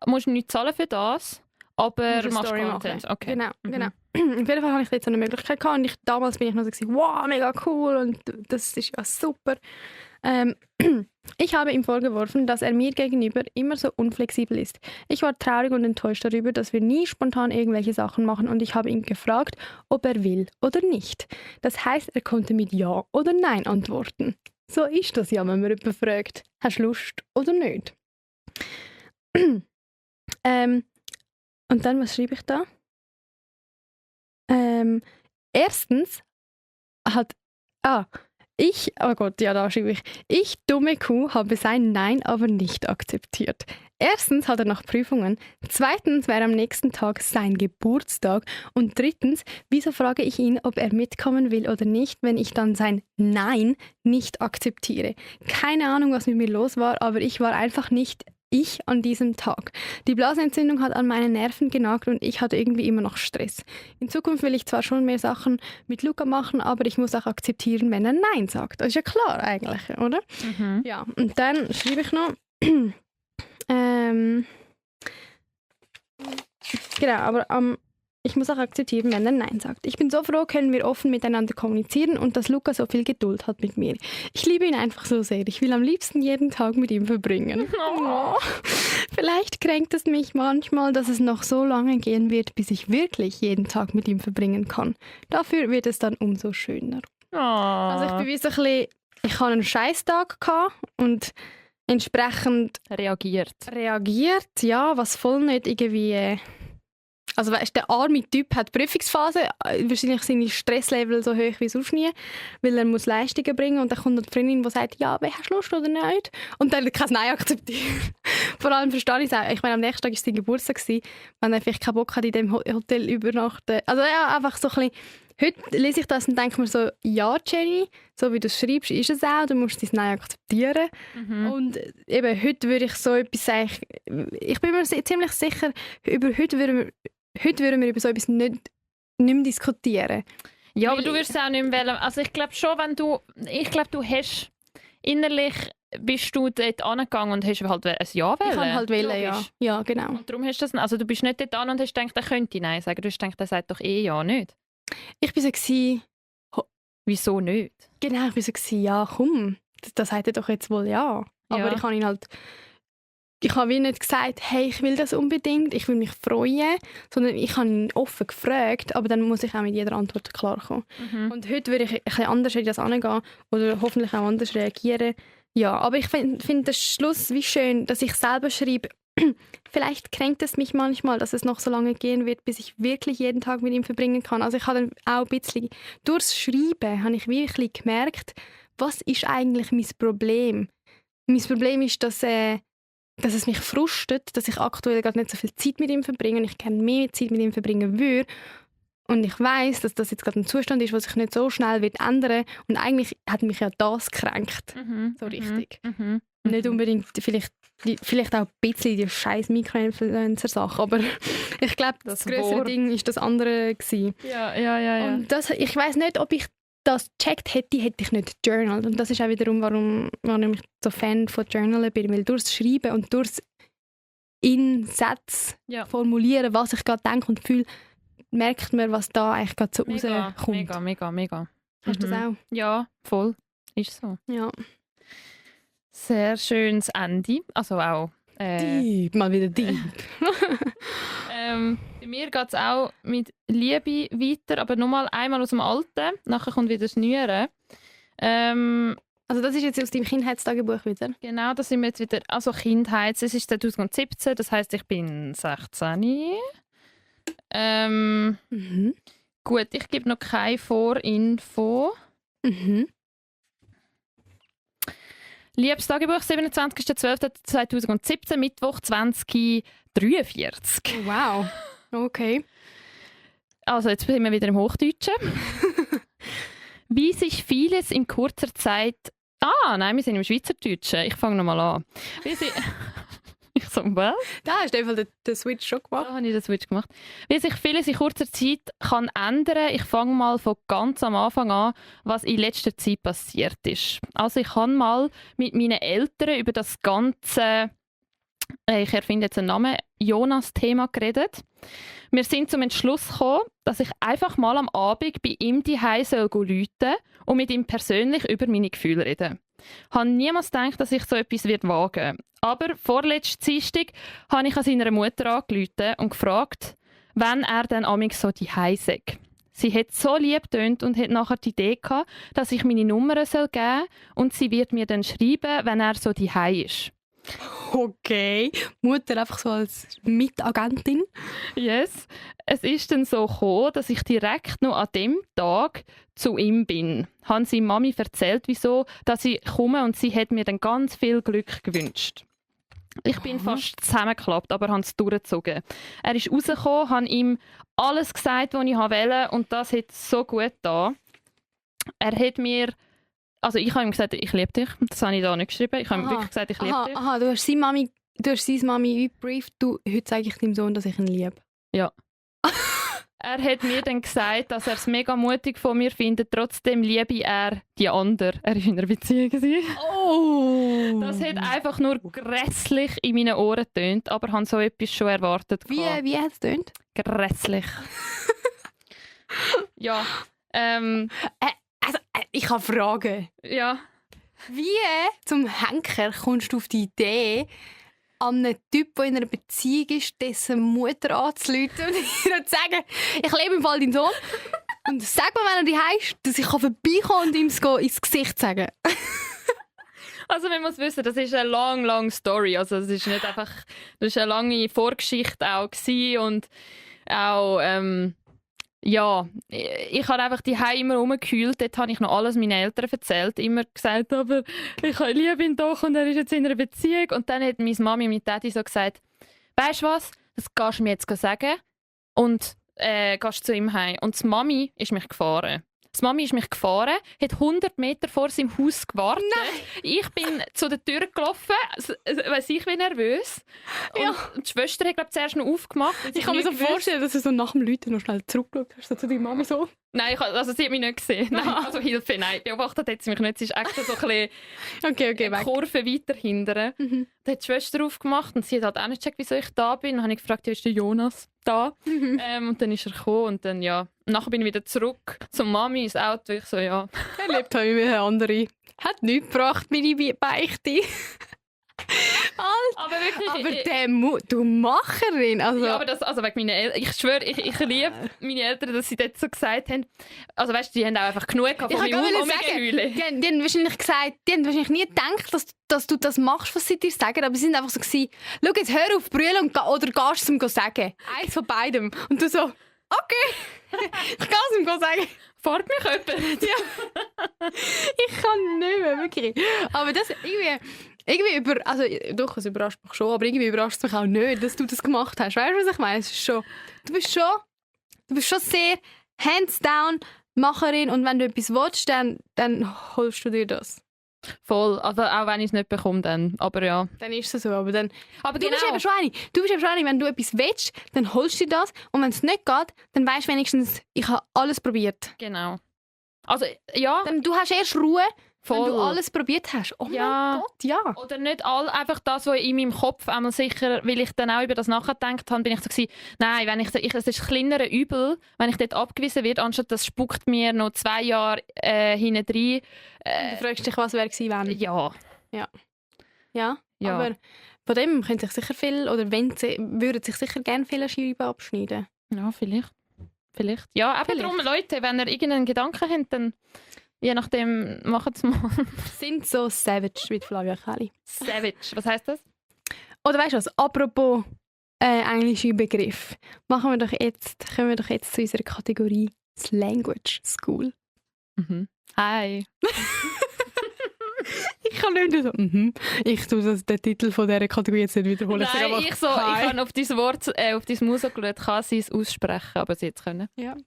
musst nicht zahlen für das, aber machst Content. Okay. Genau, genau. Auf jeden Fall hatte ich jetzt eine Möglichkeit gehabt und damals bin ich noch so gewesen, wow, mega cool und das ist ja super. Ich habe ihm vorgeworfen, dass er mir gegenüber immer so unflexibel ist. Ich war traurig und enttäuscht darüber, dass wir nie spontan irgendwelche Sachen machen und ich habe ihn gefragt, ob er will oder nicht. Das heißt, er konnte mit Ja oder Nein antworten. So ist das ja, wenn man jemanden fragt, hast du Lust oder nicht? Und dann, was schreibe ich da? Erstens hat Oh Gott, ja, da schreibe ich. Ich, dumme Kuh, habe sein Nein aber nicht akzeptiert. Erstens hat er noch Prüfungen. Zweitens wäre am nächsten Tag sein Geburtstag. Und drittens, wieso frage ich ihn, ob er mitkommen will oder nicht, wenn ich dann sein Nein nicht akzeptiere? Keine Ahnung, was mit mir los war, aber ich war einfach nicht ich an diesem Tag. Die Blasenentzündung hat an meine Nerven genagt und ich hatte irgendwie immer noch Stress. In Zukunft will ich zwar schon mehr Sachen mit Luca machen, aber ich muss auch akzeptieren, wenn er Nein sagt. Das ist ja klar eigentlich, oder? Mhm. Ja, und dann schreibe ich noch... genau, aber ich muss auch akzeptieren, wenn er Nein sagt. Ich bin so froh, können wir offen miteinander kommunizieren und dass Luca so viel Geduld hat mit mir. Ich liebe ihn einfach so sehr. Ich will am liebsten jeden Tag mit ihm verbringen. Oh. Vielleicht kränkt es mich manchmal, dass es noch so lange gehen wird, bis ich wirklich jeden Tag mit ihm verbringen kann. Dafür wird es dann umso schöner. Oh. Also ich bin wie so ein bisschen, ich hatte einen Scheisstag und entsprechend reagiert, ja, was voll nicht irgendwie... Also weißt, der arme Typ hat Prüfungsphase, wahrscheinlich seine Stresslevel so hoch wie sonst nie, weil er muss Leistungen bringen und dann kommt eine Freundin, die sagt, ja, hast du Lust oder nicht? Und dann kann Nein akzeptieren. Vor allem verstehe ich es auch. Ich meine, am nächsten Tag war sein Geburtstag, wenn er vielleicht keinen Bock hat, in dem Hotel übernachten. Also ja, einfach so ein bisschen, heute lese ich das und denke mir so, ja, Jenny, so wie du es schreibst, ist es auch, du musst dein Nein akzeptieren. Mhm. Und eben, heute würde ich so etwas sagen, ich bin mir ziemlich sicher, heute würden wir über so etwas nicht mehr diskutieren. Ja, aber du wirst es auch nicht mehr wählen. Also ich glaube schon, ich glaube, du hast innerlich bist du dort angegangen und hast halt ein Ja wählen. Ich kann halt wählen, ja. Ja, genau. Und darum hast du das, also du bist nicht dort an und hast gedacht, er könnte Nein sagen. Du hast gedacht, er sagt doch Ja, nicht? Ich war so, wieso nicht? Genau, ich war so, ja, komm, das sagt er doch jetzt wohl ja. Aber ich habe ihn halt... Ich habe wie nicht gesagt, hey, ich will das unbedingt, ich will mich freuen, sondern ich habe ihn offen gefragt, aber dann muss ich auch mit jeder Antwort klarkommen. Mhm. Und heute würde ich ein bisschen anders in das angehen oder hoffentlich auch anders reagieren. Ja, aber ich finde den Schluss wie schön, dass ich selber schreibe, vielleicht kränkt es mich manchmal, dass es noch so lange gehen wird, bis ich wirklich jeden Tag mit ihm verbringen kann. Also ich habe dann auch ein bisschen, durchs Schreiben habe ich wirklich gemerkt, was ist eigentlich mein Problem? Mein Problem ist, dass es mich frustet, dass ich aktuell gerade nicht so viel Zeit mit ihm verbringe und ich gerne mehr Zeit mit ihm verbringen würde. Und ich weiss, dass das jetzt gerade ein Zustand ist, der sich nicht so schnell wird ändern. Und eigentlich hat mich ja das gekränkt. So richtig. Nicht unbedingt, vielleicht auch ein bisschen die scheiß Mikroinfluencer-Sache, aber ich glaube, das grössere Ding war das andere gewesen. Ja. Und ich weiss nicht, ob ich das gecheckt hätte ich nicht journalt. Und das ist auch wiederum, warum ich so Fan von Journalen bin, weil durchs Schreiben und durchs in Sätze formulieren, was ich gerade denke und fühle, merkt man, was da eigentlich gerade so rauskommt. Mega. Hast du das auch? Ja, voll. Ist so. Ja. Sehr schönes Ende. Also auch... Deep, mal wieder deep. Bei mir geht es auch mit Liebe weiter, aber nochmal einmal aus dem Alten. Nachher kommt wieder das Neuere. Also das ist jetzt aus deinem Kindheitstagebuch wieder? Genau, das sind wir jetzt wieder. Also Kindheits, es ist 2017, das heisst, ich bin 16. Gut, ich gebe noch keine Vorinfo. Liebes Tagebuch, 27.12.2017, Mittwoch 2043. Wow, okay. Also jetzt sind wir wieder im Hochdeutschen. Wie sich vieles in kurzer Zeit... nein, wir sind im Schweizerdeutschen. Ich fange nochmal an. Ich so, was? Da hast du einfach den Switch schon gemacht. Da habe ich den Switch gemacht. Wie sich vieles in kurzer Zeit kann ändern. Ich fange mal von ganz am Anfang an, was in letzter Zeit passiert ist. Also ich habe mal mit meinen Eltern über das ganze, ich erfinde jetzt einen Namen, Jonas-Thema geredet. Wir sind zum Entschluss gekommen, dass ich einfach mal am Abend bei ihm zu Hause rufen soll und mit ihm persönlich über meine Gefühle reden. Ich habe niemals gedacht, dass ich so etwas wagen werde. Aber vorletzten Dienstag habe ich an seiner Mutter angerufen und gefragt, wann er dann amig so zu Hause sei. Sie hat so lieb getönt und hat nachher die Idee gehabt, dass ich meine Nummer geben soll und sie wird mir dann schreiben, wenn er so zu Hause ist. Okay. Mutter einfach so als Mitagentin. Yes. Es ist dann so gekommen, dass ich direkt noch an dem Tag zu ihm bin. Haben sie Mami erzählt, wieso, dass ich komme, und sie hat mir dann ganz viel Glück gewünscht. Ich bin fast zusammengeklappt, aber habe es durchgezogen. Er ist rausgekommen, habe ihm alles gesagt, was ich wollte, und das hat so gut getan. Er hat mir... Also ich habe ihm gesagt, ich liebe dich. Das habe ich da nicht geschrieben. Ich habe ihm wirklich gesagt, ich liebe dich. Aha, du hast seine Mami gebrieft. Heute sage ich deinem Sohn, dass ich ihn liebe. Ja. Er hat mir dann gesagt, dass er es mega mutig von mir findet. Trotzdem liebe er die andere. Er war in einer Beziehung. Oh! Das hat einfach nur grässlich in meinen Ohren getönt, aber ich habe so etwas schon erwartet. Wie hat es getönt? Grässlich. Ja. Ich habe Fragen. Ja. Wie zum Henker kommst du auf die Idee, an einen Typ, der in einer Beziehung ist, dessen Mutter anzurufen und ihr zu sagen, ich liebe im Fall deinen Sohn. Und sag mir, wenn er die ist, dass ich vorbeikommen und ihm ins Gesicht sagen. Also man muss wissen, das ist eine long Story. Also es ist nicht einfach, das war eine lange Vorgeschichte auch gewesen und auch ja, ich habe einfach die immer rumgekühlt. Dort habe ich noch alles meinen Eltern erzählt. Immer gesagt, aber ich liebe ihn doch und er ist jetzt in einer Beziehung. Und dann hat meine Mami mit Daddy so gesagt, weisst du was, das kannst du mir jetzt sagen und gehst zu ihm heim. Und die Mami ist mich gefahren. Die Mami ist mich gefahren, hat 100 Meter vor seinem Haus gewartet. Nein. Ich bin zu der Tür gelaufen, weiss ich bin nervös. Ja. Und die Schwester hat glaub, zuerst noch aufgemacht. Ich kann mir so vorstellen, dass du so nach dem Läuten noch schnell zurückgeschaut hast, so zu deiner Mami so. Nein, also sie hat mich nicht gesehen. Nein, also Hilfe, nein. Beobachtet hat sie mich nicht. Sie ist extra so ein bisschen Okay, Kurve weiter hinten. Mhm. Dann hat die Schwester aufgemacht und sie hat halt auch nicht gecheckt, wieso ich da bin. Dann habe ich gefragt, ja, ist der Jonas da? Und dann ist er gekommen und dann, ja. Nachher bin ich wieder zurück zur Mami ins Auto. Ich so, ja. Er lebt heute wie eine andere. Hat nichts gebracht, meine Beichte. Aber wirklich... Aber du Macherin! Also, ja, aber das, also wegen meiner Eltern, ich schwöre, ich liebe meine Eltern, dass sie dort so gesagt haben. Also weißt du, die haben auch einfach genug gehabt von meinem Rumgeheulen. Die haben wahrscheinlich gesagt, die haben wahrscheinlich nie gedacht, dass du das machst, was sie dir sagen, aber sie sind einfach so gewesen, schau jetzt, hör auf brüllen oder gehst du es ihm sagen. Eins von beidem. Und du so, okay, ich kann es ihm sagen. Fahrt mich jemand? Ja. Ich kann nicht mehr, wirklich. Aber das irgendwie also doch, es überrascht mich schon, aber irgendwie überrascht es mich auch nicht, dass du das gemacht hast. Weißt du, was ich meine? Es ist schon, du bist schon sehr hands down Macherin und wenn du etwas willst, dann holst du dir das. Voll, also auch wenn ich es nicht bekomme, dann. Aber ja. Dann ist es so, aber dann... Aber du bist eben schon eine, wenn du etwas willst, dann holst du dir das und wenn es nicht geht, dann weißt du wenigstens, ich habe alles probiert. Genau. Also, ja. Du hast erst Ruhe, voll. wenn du alles probiert hast. Oh ja. mein Gott, ja. Oder nicht einfach das, was in meinem Kopf einmal sicher, weil ich dann auch über das nachgedacht habe, bin ich so gewesen, nein, es ist ein kleineres Übel, wenn ich dort abgewiesen werde, anstatt das spuckt mir noch 2 Jahre hinten rein. Du fragst dich, was wäre gewesen, wenn? Ja. Ja, aber von dem können sich sicher viel, oder würden sich sicher gerne viele Scheiben abschneiden. Ja, vielleicht. Ja, aber darum, Leute, wenn ihr irgendeinen Gedanken habt, dann je nachdem, macht es mal. Sind so savage wie Flavia Kelly. Savage, was heisst das? Oder weißt du was, apropos englische Begriff, kommen wir doch jetzt zu unserer Kategorie Language School. Mhm. Hi. Ich kann nicht mehr so, Ich tue den Titel von dieser Kategorie jetzt nicht wiederholen. Nein, ich habe auf dein Wort, auf dein Maus geschaut, kann sie es aussprechen, aber sie jetzt können. Ja.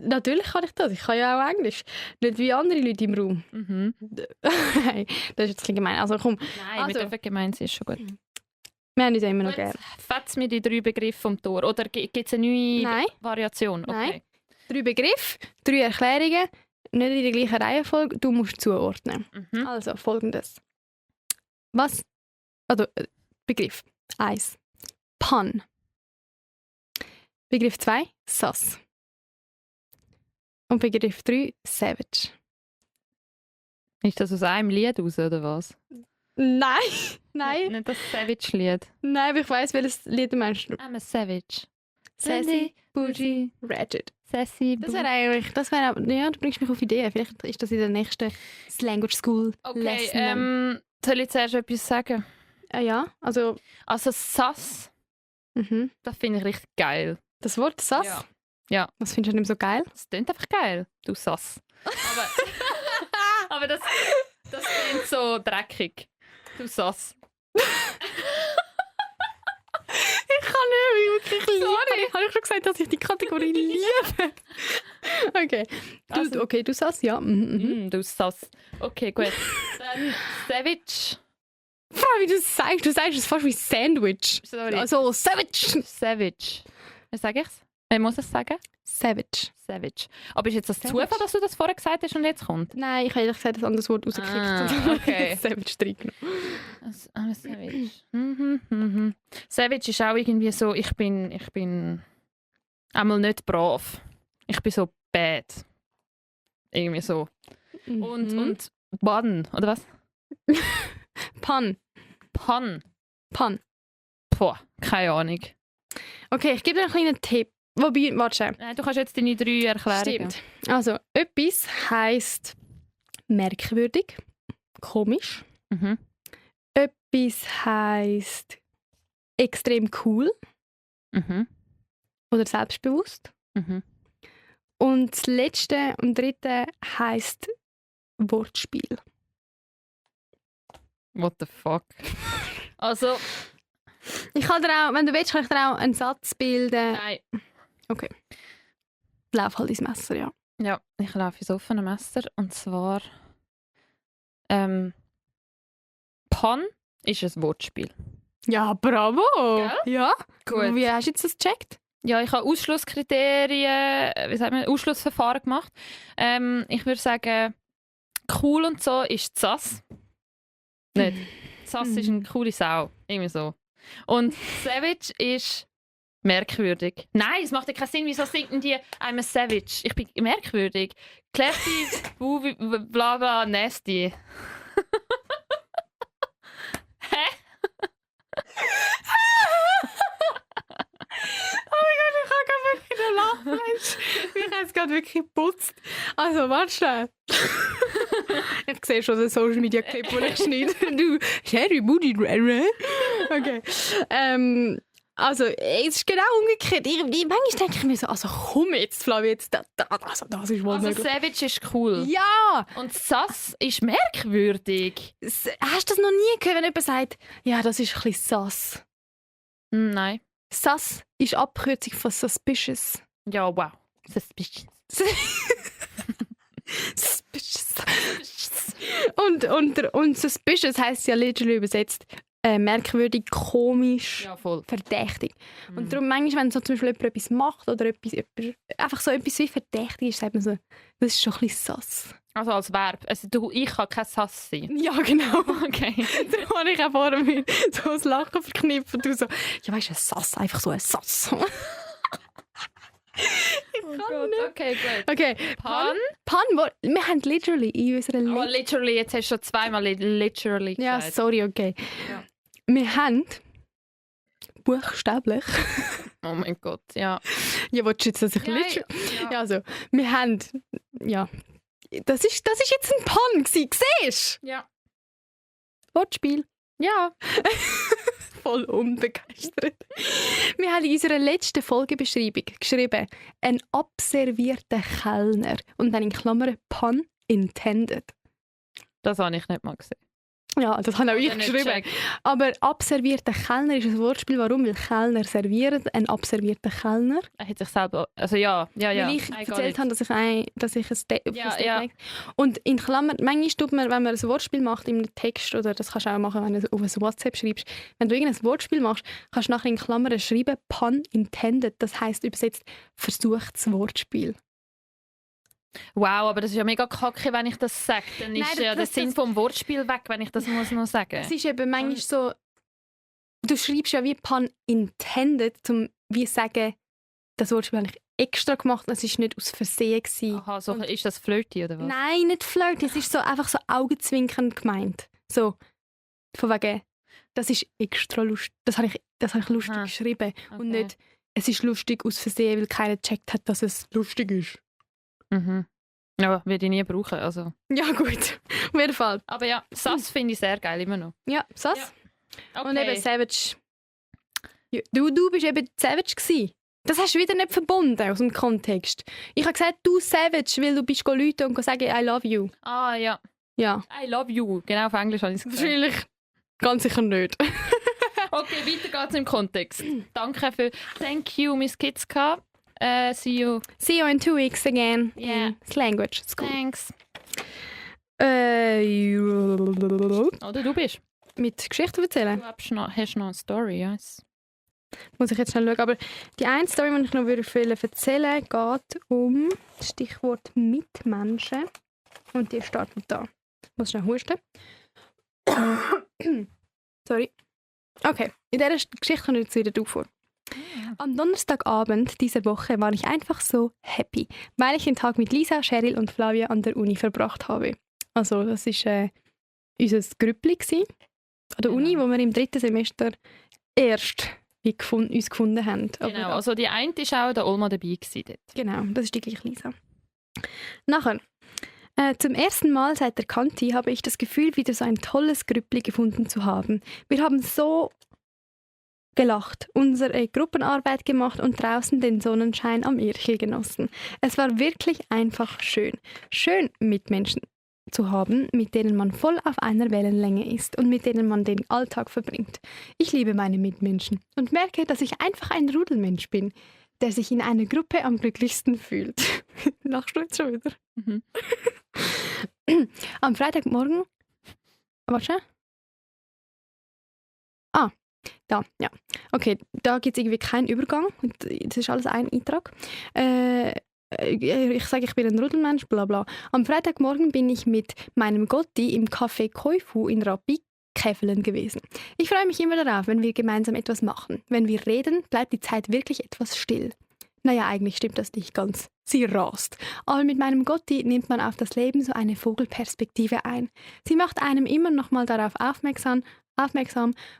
Natürlich kann ich das. Ich kann ja auch Englisch. Nicht wie andere Leute im Raum. Mhm. Nein, das ist jetzt ein bisschen gemein. Also komm. Nein, wir dürfen gemein sein, ist schon gut. Wir haben uns ja immer noch gerne. Fetz mir die 3 Begriffe vom Tor. Oder gibt es eine neue Variation? Okay. Nein. 3 Begriffe, 3 Erklärungen. Nicht in der gleichen Reihenfolge, du musst zuordnen. Mhm. Also, folgendes. Begriff 1. Pun. Begriff 2. Sus. Und Begriff 3. Savage. Ist das aus einem Lied raus, oder was? Nein. Nicht das Savage-Lied. Nein, aber ich weiss, welches Lied du meinst. I'm a Savage. Sassy, Bougie, Ratchet. Sassy, Das wäre, du bringst mich auf Ideen. Vielleicht ist das in der nächsten Language School Okay, Lesson. soll ich zuerst etwas sagen? Ja, also... Also Sass, das finde ich richtig geil. Das Wort Sass? Ja. Was findest du nicht so geil? Das klingt einfach geil, du Sass. Aber das klingt so dreckig. Du Sass. Ich kann nicht wirklich lieben. Sorry, habe ich schon gesagt, dass ich die Kategorie liebe? Okay. Du Sass, ja. Du Sass. Okay, gut. Dann Savage. Frau, wie du sagst es fast wie Sandwich. Sorry. Also, Savage. Savage. Wie sage ich's? Wer muss es sagen? Savage. Savage. Aber ist jetzt das Savage. Zufall, dass du das vorher gesagt hast und jetzt kommt? Nein, ich habe ehrlich gesagt ein anderes Wort rausgekriegt. Okay. Savage reingenommen. Savage. Savage ist auch irgendwie so, ich bin einmal nicht brav. Ich bin so bad. Irgendwie so. Und Bann, oder was? Pan. Boah, keine Ahnung. Okay, ich gebe dir einen kleinen Tipp. Wobei, warte. Du kannst jetzt deine 3 Erklärungen. Stimmt. Also, etwas heisst merkwürdig, komisch. Etwas heisst extrem cool oder selbstbewusst. Und das letzte und dritte heisst Wortspiel. What the fuck? Also... Ich kann dir auch, wenn du willst, kann ich dir auch einen Satz bilden. Nein. Okay. Lauf halt ins Messer, ja. Ja, ich laufe ins offene Messer. Und zwar... Pan ist ein Wortspiel. Ja, bravo! Gell? Ja. Gut. Wie hast du jetzt das gecheckt? Ja, ich habe Ausschlusskriterien, Ausschlussverfahren gemacht. Ich würde sagen, cool und so ist Sass. Nicht. Sass ist eine coole Sau. Irgendwie so. Und Savage ist merkwürdig. Nein, es macht ja keinen Sinn. Wieso singt die I'm a Savage? Ich bin merkwürdig. Classy, bla bla, nasty. Hä? Oh mein Gott, ich kann gerade wirklich nicht lachen. Ich habe es gerade wirklich geputzt. Also, warte schnell. Ich sehe schon den Social Media Clip, den ich schneide. Du, Sherry Moody. Okay. Also, es ist genau umgekehrt. Manchmal denke ich mir so, also komm jetzt, Flavie, jetzt, das ist wohl Also möglich. Savage ist cool. Ja! Und Sass ist merkwürdig. Hast du das noch nie gehört, wenn jemand sagt, ja, das ist ein bisschen sass? Nein. Sass ist Abkürzung von suspicious. Ja, wow. Suspicious. Suspicious. Und suspicious heisst ja literally übersetzt merkwürdig, komisch, Ja, voll. verdächtig. Und darum manchmal, wenn so zum Beispiel jemand etwas macht oder einfach so etwas wie verdächtig ist, sagt man so, das ist schon ein bisschen sass. Also als Verb. Also ich kann kein Sass sein. Ja, genau. Okay. Da habe ich auch vorher mir so ein Lachen verknüpft und du so, ja weißt du, ein Sass, einfach so ein Sass. Okay, gut. Okay, Pan, wir haben literally in unserer Oh, literally, jetzt hast du schon zweimal literally Ja, gesagt. sorry, okay. Ja. Wir haben buchstäblich... Oh mein Gott, ja. Ja, willst du jetzt, dass ich literally... Ja, also, wir haben... Ja. Das ist jetzt ein Pan gewesen, siehst du? Ja. Wortspiel. Ja. Voll unbegeistert. Wir haben in unserer letzten Folgebeschreibung geschrieben, ein abservierter Kellner und dann in Klammern Pun intended. Das habe ich nicht mal gesehen. Ja, das habe auch ich geschrieben. Aber abservierter Kellner ist ein Wortspiel. Warum? Weil Kellner servieren, ein abservierter Kellner. Er hat sich selber... Also ja. Weil ich erzählt habe, dass ich ein Steak Ja. Und in Klammern, manchmal tut man, wenn man ein Wortspiel macht in einem Text, oder das kannst du auch machen, wenn du auf ein WhatsApp schreibst, wenn du irgendein Wortspiel machst, kannst du nachher in Klammern schreiben, pun intended. Das heisst übersetzt, versuchtes Wortspiel. Wow, aber das ist ja mega kacke, wenn ich das sage. Dann ist Nein, ja der Sinn vom Wortspiel weg, wenn ich das muss noch sagen. Es ist eben manchmal so, du schreibst ja wie pun intended, um wie sagen, das Wortspiel habe ich extra gemacht, es war nicht aus Versehen gewesen. Aha, so, ist das flirty oder was? Nein, nicht flirty, es ist so einfach so augenzwinkernd gemeint. So, von wegen, das ist extra lustig, das habe ich lustig geschrieben. Okay. Und nicht, es ist lustig aus Versehen, weil keiner gecheckt hat, dass es lustig ist. Mhm. Ja, werde ich nie brauchen. Also. Ja, gut. Auf jeden Fall. Aber ja, Sass finde ich sehr geil, immer noch. Ja, Sass? Ja. Okay. Und eben Savage. Ja, du bist eben Savage gewesen. Das hast du wieder nicht verbunden aus dem Kontext. Ich habe gesagt, du Savage, weil du bist Leute und sagen, I love you. Ah, ja. Ja. I love you. Genau, auf Englisch habe ich es gesagt. Wahrscheinlich ganz sicher nicht. Okay, weiter geht's im Kontext. Danke für Thank you, Miss Kitska. See you. See you in 2 weeks again. Yeah. It's language school. Thanks. Oder Oder du bist. mit Geschichten erzählen. Du hast noch eine Story, yes. Muss ich jetzt schnell schauen. Aber die eine Story, die ich noch erzählen würde, geht um das Stichwort Mitmenschen. Und die startet da. Ich muss schnell husten. Sorry. Okay, in dieser Geschichte kommt jetzt wieder du vor. Am Donnerstagabend dieser Woche war ich einfach so happy, weil ich den Tag mit Lisa, Cheryl und Flavia an der Uni verbracht habe. Also das war unser Grüppli an der Uni, wo wir im 3. Semester erst uns gefunden haben. Genau, also die eine war auch der Olma dabei dort. Genau, das ist die gleiche Lisa. Nachher, zum ersten Mal seit der Kanti habe ich das Gefühl, wieder so ein tolles Grüppli gefunden zu haben. Wir haben so gelacht, unsere Gruppenarbeit gemacht und draußen den Sonnenschein am Irchel genossen. Es war wirklich einfach schön. Schön, Mitmenschen zu haben, mit denen man voll auf einer Wellenlänge ist und mit denen man den Alltag verbringt. Ich liebe meine Mitmenschen und merke, dass ich einfach ein Rudelmensch bin, der sich in einer Gruppe am glücklichsten fühlt. Lachst du jetzt schon wieder? Mhm. Am Freitagmorgen... Warte. Da, ja. Okay, da gibt es irgendwie keinen Übergang. Das ist alles ein Eintrag. Ich sage, ich bin ein Rudelmensch, bla bla. Am Freitagmorgen bin ich mit meinem Gotti im Café Koifu in Rappi käfeln gewesen. Ich freue mich immer darauf, wenn wir gemeinsam etwas machen. Wenn wir reden, bleibt die Zeit wirklich etwas still. Naja, eigentlich stimmt das nicht ganz. Sie rast. Aber mit meinem Gotti nimmt man auf das Leben so eine Vogelperspektive ein. Sie macht einem immer noch mal darauf aufmerksam,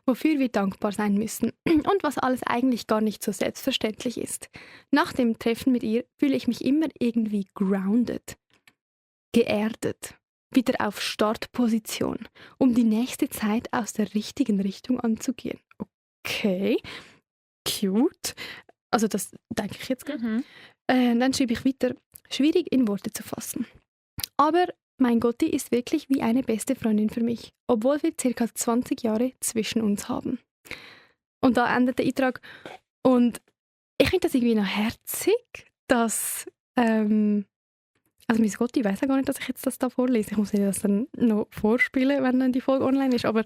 wofür wir dankbar sein müssen und was alles eigentlich gar nicht so selbstverständlich ist. Nach dem Treffen mit ihr fühle ich mich immer irgendwie grounded, geerdet, wieder auf Startposition, um die nächste Zeit aus der richtigen Richtung anzugehen. Okay, cute. Also das denke ich jetzt gerade. Mhm. Dann schreibe ich weiter, schwierig in Worte zu fassen. Aber mein Gotti ist wirklich wie eine beste Freundin für mich, obwohl wir ca. 20 Jahre zwischen uns haben. Und da endet der Eintrag. Und ich finde das irgendwie noch herzig, dass also mein Gotti weiss ja gar nicht, dass ich jetzt das da vorlese. Ich muss dir das dann noch vorspielen, wenn dann die Folge online ist. Aber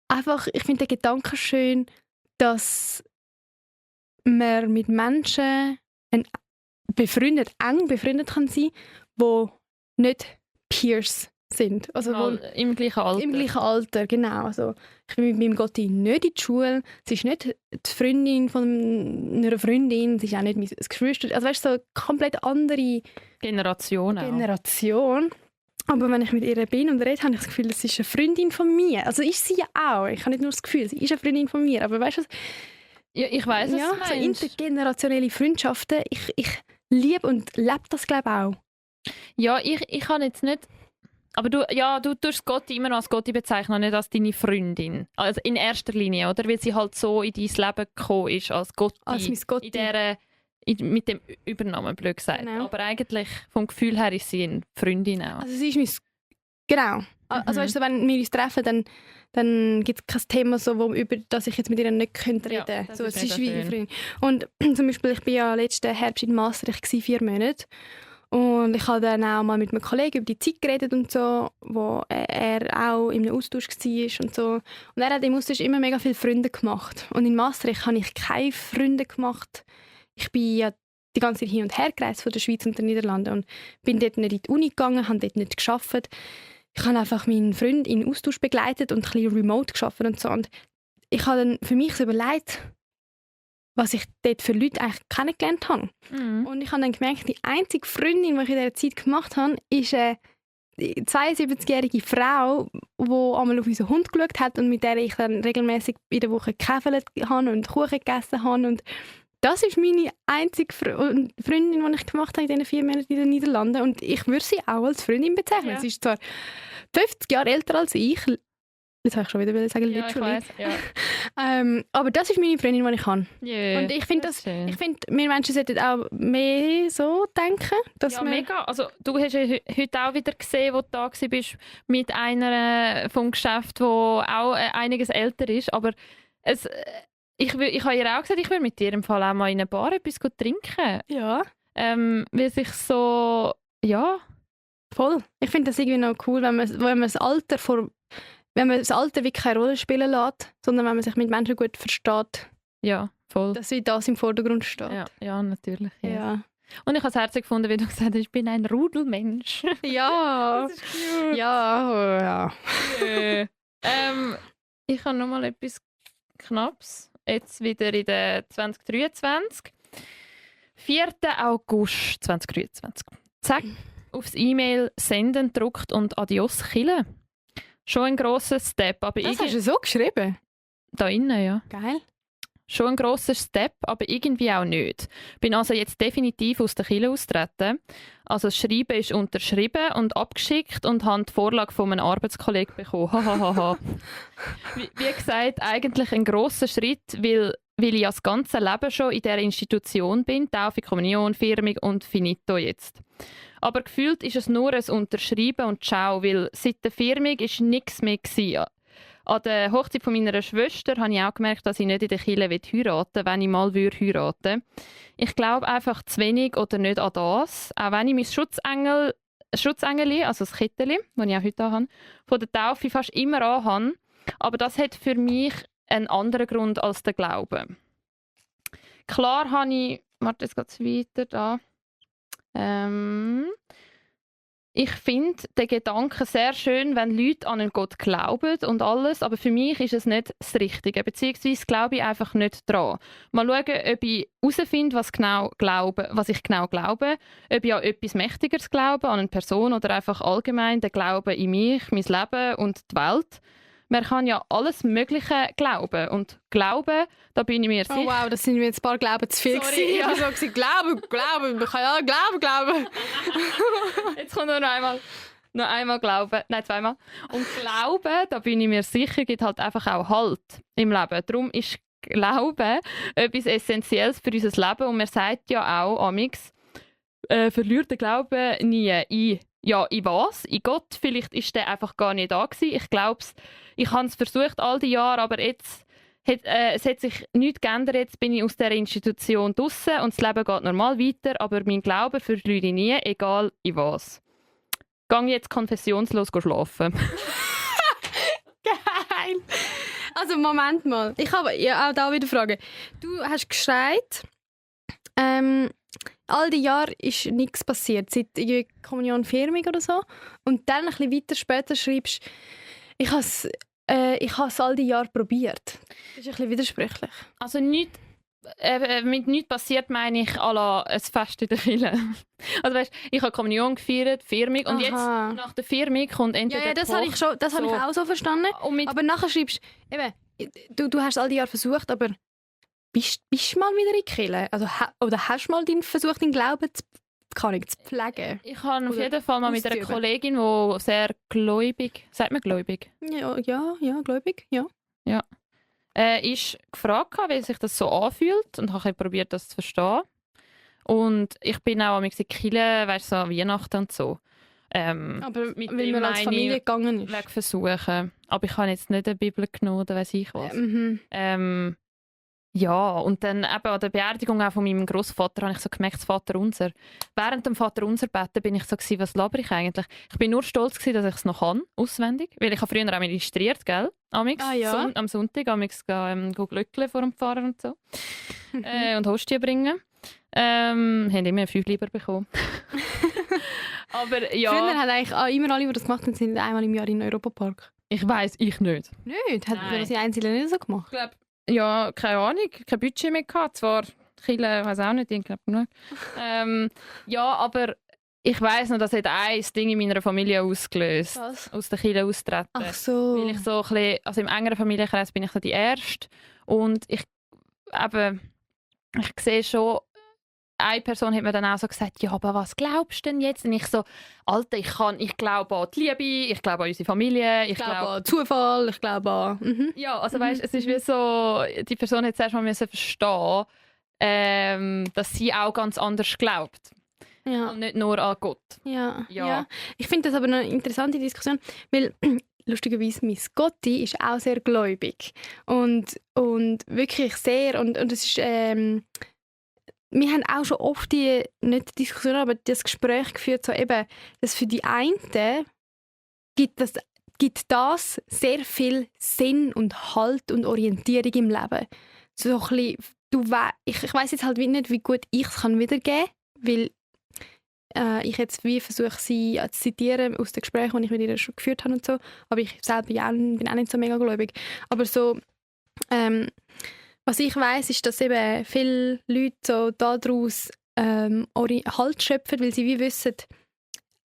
einfach, ich finde den Gedanken schön, dass man mit Menschen eng befreundet kann sein, die nicht Peers sind. Also im gleichen Alter. Im gleichen Alter, genau. Also, ich bin mit meinem Gotti nicht in die Schule. Sie ist nicht die Freundin von einer Freundin. Sie ist auch nicht mein Geschwister. Also weißt du, so eine komplett andere Generation. Aber wenn ich mit ihr bin und rede, habe ich das Gefühl, sie ist eine Freundin von mir. Also ist sie ja auch. Ich habe nicht nur das Gefühl, sie ist eine Freundin von mir. Aber weißt du, ja, ich weiss, was du meinst. So intergenerationelle Freundschaften, ich liebe und lebe das, glaube ich, auch. Ja, ich kann jetzt nicht... Aber du tust Gotti immer noch als Gotti bezeichnen, nicht als deine Freundin. Also in erster Linie, oder? Weil sie halt so in dein Leben gekommen ist, als Gotti. Als mein Gotti. Mit dem Übernamen, blöd gesagt. Genau. Aber eigentlich, vom Gefühl her, ist sie eine Freundin auch. Also sie ist mein... Genau. Also weißt du, wenn wir uns treffen, dann gibt es kein Thema, so, über das ich jetzt mit ihr nicht reden könnte. Ja, so, es ist wie eine Freundin. Und zum Beispiel, ich war ja letzten Herbst in Maastricht 4 Monate. Und ich habe dann auch mal mit einem Kollegen über die Zeit geredet und so, wo er auch in einem Austausch war und so. Und er hat im Austausch immer mega viele Freunde gemacht. Und in Maastricht habe ich keine Freunde gemacht. Ich bin ja die ganze Zeit hin und her gereist von der Schweiz und den Niederlanden und bin dort nicht in die Uni gegangen, habe dort nicht gearbeitet. Ich habe einfach meinen Freund in Austausch begleitet und ein bisschen remote gearbeitet und so. Und ich habe dann für mich so überlegt, was ich dort für Leute eigentlich kennengelernt habe. Mhm. Und ich habe dann gemerkt, die einzige Freundin, die ich in dieser Zeit gemacht habe, ist eine 72-jährige Frau, die einmal auf unseren Hund geschaut hat und mit der ich dann regelmäßig in der Woche gekäfelt habe und Kuchen gegessen habe. Und das ist meine einzige Freundin, die ich gemacht habe in diesen 4 Monaten in den Niederlanden. Und ich würde sie auch als Freundin bezeichnen. Ja. Sie ist zwar 50 Jahre älter als ich, Jetzt habe ich schon wieder sagen, Ja, ich literally. weiss, ja. Aber das ist meine Freundin, die ich habe. Yeah, Und ich finde, ist schön. wir Menschen sollten auch mehr so denken. Dass Ja, wir mega. Also, du hast ja heute auch wieder gesehen, wo du da warst, mit einer vom Geschäft, die auch einiges älter ist. Aber ich habe ihr auch gesagt, ich würde mit dir im Fall auch mal in einer Bar etwas trinken. Ja, Weil sich so, ja, voll. Ich finde das irgendwie noch cool, wenn man das Alter wirklich keine Rolle spielen lässt, sondern wenn man sich mit Menschen gut versteht, ja, voll. dass wie das im Vordergrund steht. Ja, natürlich. Ja. Ja. Und ich habe es herzlich gefunden, wie du gesagt hast, ich bin ein Rudelmensch. Ja. Das ist cute. Ja. Ich habe noch mal etwas Knappes. Jetzt wieder in der 2023. 4. August 2023. Zack, aufs E-Mail senden, druckt und Adios Chile. Schon ein grosser Step, aber Das hast du so geschrieben? da innen, ja. Geil. Schon ein grosser Step, aber irgendwie auch nicht. Bin also jetzt definitiv aus der Kirche austreten. Also das Schreiben ist unterschrieben und abgeschickt und habe die Vorlage von einem Arbeitskollegen bekommen. Hahaha. Wie gesagt, eigentlich ein grosser Schritt, weil ich ja das ganze Leben schon in dieser Institution bin. Taufe, Kommunion, Firmung und Finito jetzt. Aber gefühlt ist es nur ein Unterschreiben und Ciao, weil seit der Firmung war nichts mehr gewesen. An der Hochzeit von meiner Schwester habe ich auch gemerkt, dass ich nicht in der Kirche heiraten will, wenn ich mal heiraten würde. Ich glaube einfach zu wenig oder nicht an das. Auch wenn ich mein Schutzengel, also das Kettchen, das ich auch heute habe, von der Taufe fast immer anhabe. Aber das hat für mich einen anderen Grund als der Glaube. Klar habe ich... Warte, jetzt geht es weiter da. Ich finde den Gedanken sehr schön, wenn Leute an einen Gott glauben und alles, aber für mich ist es nicht das Richtige, beziehungsweise glaube ich einfach nicht dran. Mal schauen, ob ich herausfinde, was ich genau glaube, ob ich an etwas Mächtigeres glaube, an eine Person oder einfach allgemein den Glauben in mich, mein Leben und die Welt. Man kann ja alles Mögliche glauben. Und Glauben, da bin ich mir sicher... Oh wow, das sind mir jetzt ein paar Glauben zu viel. Sorry, ja. Ich war so, Glauben, man kann ja glauben. Jetzt kommt noch einmal Glauben. Nein, zweimal. Und Glauben, da bin ich mir sicher, gibt halt einfach auch Halt im Leben. Darum ist Glauben etwas Essentielles für unser Leben. Und man sagt ja auch, amix, verliert den Glauben nie in... Ja, in was? In Gott? Vielleicht ist der einfach gar nicht da gewesen. Ich glaube es. Ich habe es versucht all die Jahre, aber jetzt es hat sich nichts geändert. Jetzt bin ich aus dieser Institution draussen und das Leben geht normal weiter, aber mein Glaube verliere ich nie, egal in was. Gehe jetzt konfessionslos schlafen. Geil. Also Moment mal, ich habe ja auch da wieder Fragen. Du hast geschreit, all die Jahre ist nichts passiert, seit irgendwie Kommunion, Firmung oder so. Und dann ein bisschen weiter später schreibst, ich habe es all die Jahre probiert. Das ist ein bisschen widersprüchlich. Also mit nichts passiert meine ich à la ein Fest in der Kirche. Also weißt, ich habe Kommunion gefeiert, Firmung und Aha. jetzt nach der Firmung kommt entweder Ja, das habe ich schon, das habe ich auch so verstanden. Aber nachher schreibst du hast all die Jahre versucht, aber bist du mal wieder in die Kirche? Also, oder hast du mal versucht, deinen Glauben zu pflegen? Ich habe auf Oder jeden Fall mal mit einer auszuüben. Kollegin, die sehr gläubig, sagt man gläubig? Ja, gläubig, ja. Ist gefragt, wie sich das so anfühlt und habe probiert, das zu verstehen. Und ich bin auch in die Kirche, weißt du, so Weihnachten und so. Aber mit weil dem man als meine Familie ich, gegangen ist. Weg versuchen. Aber ich habe jetzt nicht eine Bibel genommen oder weiss ich was. Ja, und dann eben an der Beerdigung auch von meinem Großvater habe ich so gemerkt, das Vaterunser. Während dem Vaterunser beten bin ich so gewesen, was laber ich eigentlich? Ich bin nur stolz gewesen, dass ich es noch kann, auswendig. Weil ich habe früher auch ministriert, gell? Amix, ja. am Sonntag, amix go Glöckle vor dem Pfarrer und so. Und Hostie bringen. Haben immer 5 lieber bekommen. Aber ja... Früher haben eigentlich immer alle, die das gemacht haben, sind einmal im Jahr in den Europapark. Ich weiss, ich nicht. Nicht? Hat das die Einzelnen nicht so gemacht? Ich glaube, ja, keine Ahnung, kein Budget mehr gehabt. Zwar, Chile, ich weiß auch nicht, ich glaube genug. Ja, aber ich weiss noch, das hat ein Ding in meiner Familie ausgelöst. Was? Aus der Kirche austreten. Ach so. Weil ich so ein bisschen, also im engeren Familienkreis bin ich so die Erste. Und ich sehe schon, eine Person hat mir dann auch so gesagt, ja, aber was glaubst du denn jetzt? Und ich so, Alter, ich glaube an die Liebe, ich glaube an unsere Familie, ich glaube an Zufall, ich glaube an... Ja, also weißt, es ist wie so, die Person hat zuerst mal verstehen, dass sie auch ganz anders glaubt. Ja. Und nicht nur an Gott. Ja. Ich finde das aber eine interessante Diskussion, weil lustigerweise mein Gotti ist auch sehr gläubig und wirklich sehr und es ist wir haben auch schon oft nicht die Diskussion, aber das Gespräch geführt, so eben, dass für die einen gibt das sehr viel Sinn und Halt und Orientierung im Leben. So ein bisschen, ich weiss jetzt halt nicht, wie gut ich es wiedergeben kann, weil ich jetzt wie versuche, sie zu zitieren aus den Gesprächen, die ich mit ihr schon geführt habe und so. Aber ich selber bin auch nicht so mega gläubig. Aber so, was ich weiss, ist, dass eben viele Leute so daraus Halt schöpfen, weil sie wie wissen,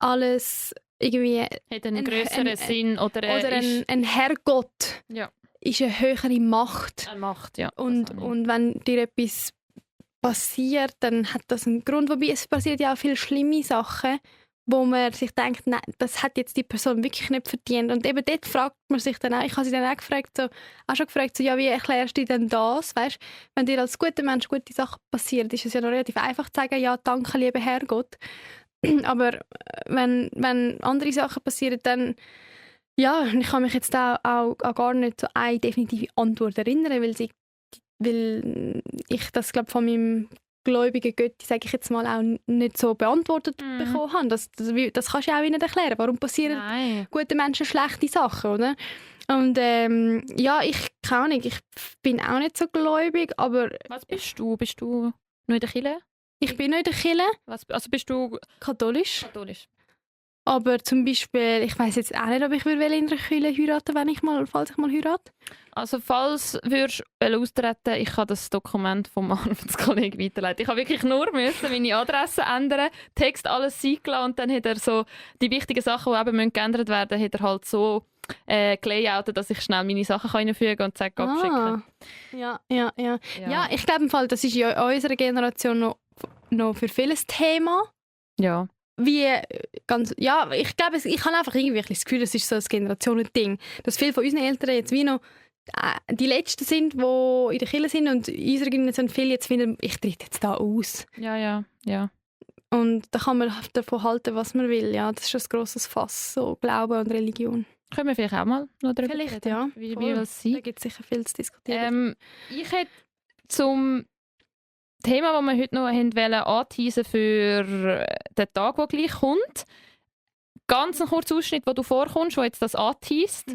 alles irgendwie... Hat einen grösseren Sinn oder ein Herrgott ist eine höhere Macht. Eine Macht, ja. Und wenn dir etwas passiert, dann hat das einen Grund. Wobei es passiert ja auch viele schlimme Sachen, wo man sich denkt, nein, das hat jetzt die Person wirklich nicht verdient. Und eben dort fragt man sich dann auch, ich habe sie dann auch gefragt, ja, wie erklärst du denn das? Weißt, wenn dir als guter Mensch gute Sachen passieren, ist es ja noch relativ einfach zu sagen, ja, danke, lieber Herrgott. Aber wenn andere Sachen passieren, dann ja, ich kann mich jetzt auch gar nicht so eine definitive Antwort erinnern, weil ich das, glaube von meinem gläubigen Götti, sage ich jetzt mal, auch nicht so beantwortet bekommen habe. Das kannst du auch nicht erklären. Warum passieren guten Menschen schlechte Sachen, oder? Und keine Ahnung, ich bin auch nicht so gläubig, aber... Was bist du? Bist du noch in der Kirche? Ich bin noch in der Kirche. Also bist du... Katholisch. Katholisch. Aber zum Beispiel, ich weiss jetzt auch nicht, ob ich in einer Kirche heiraten will, falls ich mal heirate. Also falls würdest du austreten, ich kann das Dokument vom Arbeitskollegen weiterleiten. Ich habe wirklich nur meine Adresse ändern, Text alles eingeladen und dann hat er so die wichtigen Sachen, die eben geändert werden müssen, hat er halt so gelayoutet, dass ich schnell meine Sachen einfügen kann und zack, abschicken. Ja, ich glaube im Fall, das ist in unserer Generation noch für vieles Thema. Ja. Ich glaube, ich habe einfach irgendwie das Gefühl, das ist so ein Generationending, dass viele von unseren Eltern jetzt wie noch die Letzten sind, die in der Kirche sind und in unserer Generation viele jetzt finden, ich trete jetzt da aus. Ja. Und da kann man davon halten, was man will. Ja, das ist ein grosses Fass, so Glaube und Religion. Können wir vielleicht auch mal noch darüber reden? Ja. Wie das sein? Da gibt es sicher viel zu diskutieren. Ich hätte zum Thema, das wir heute noch wollen, anteasen für den Tag, der gleich kommt. Ganz ein kurzer Ausschnitt, wo du vorkommst, wo jetzt das anteast.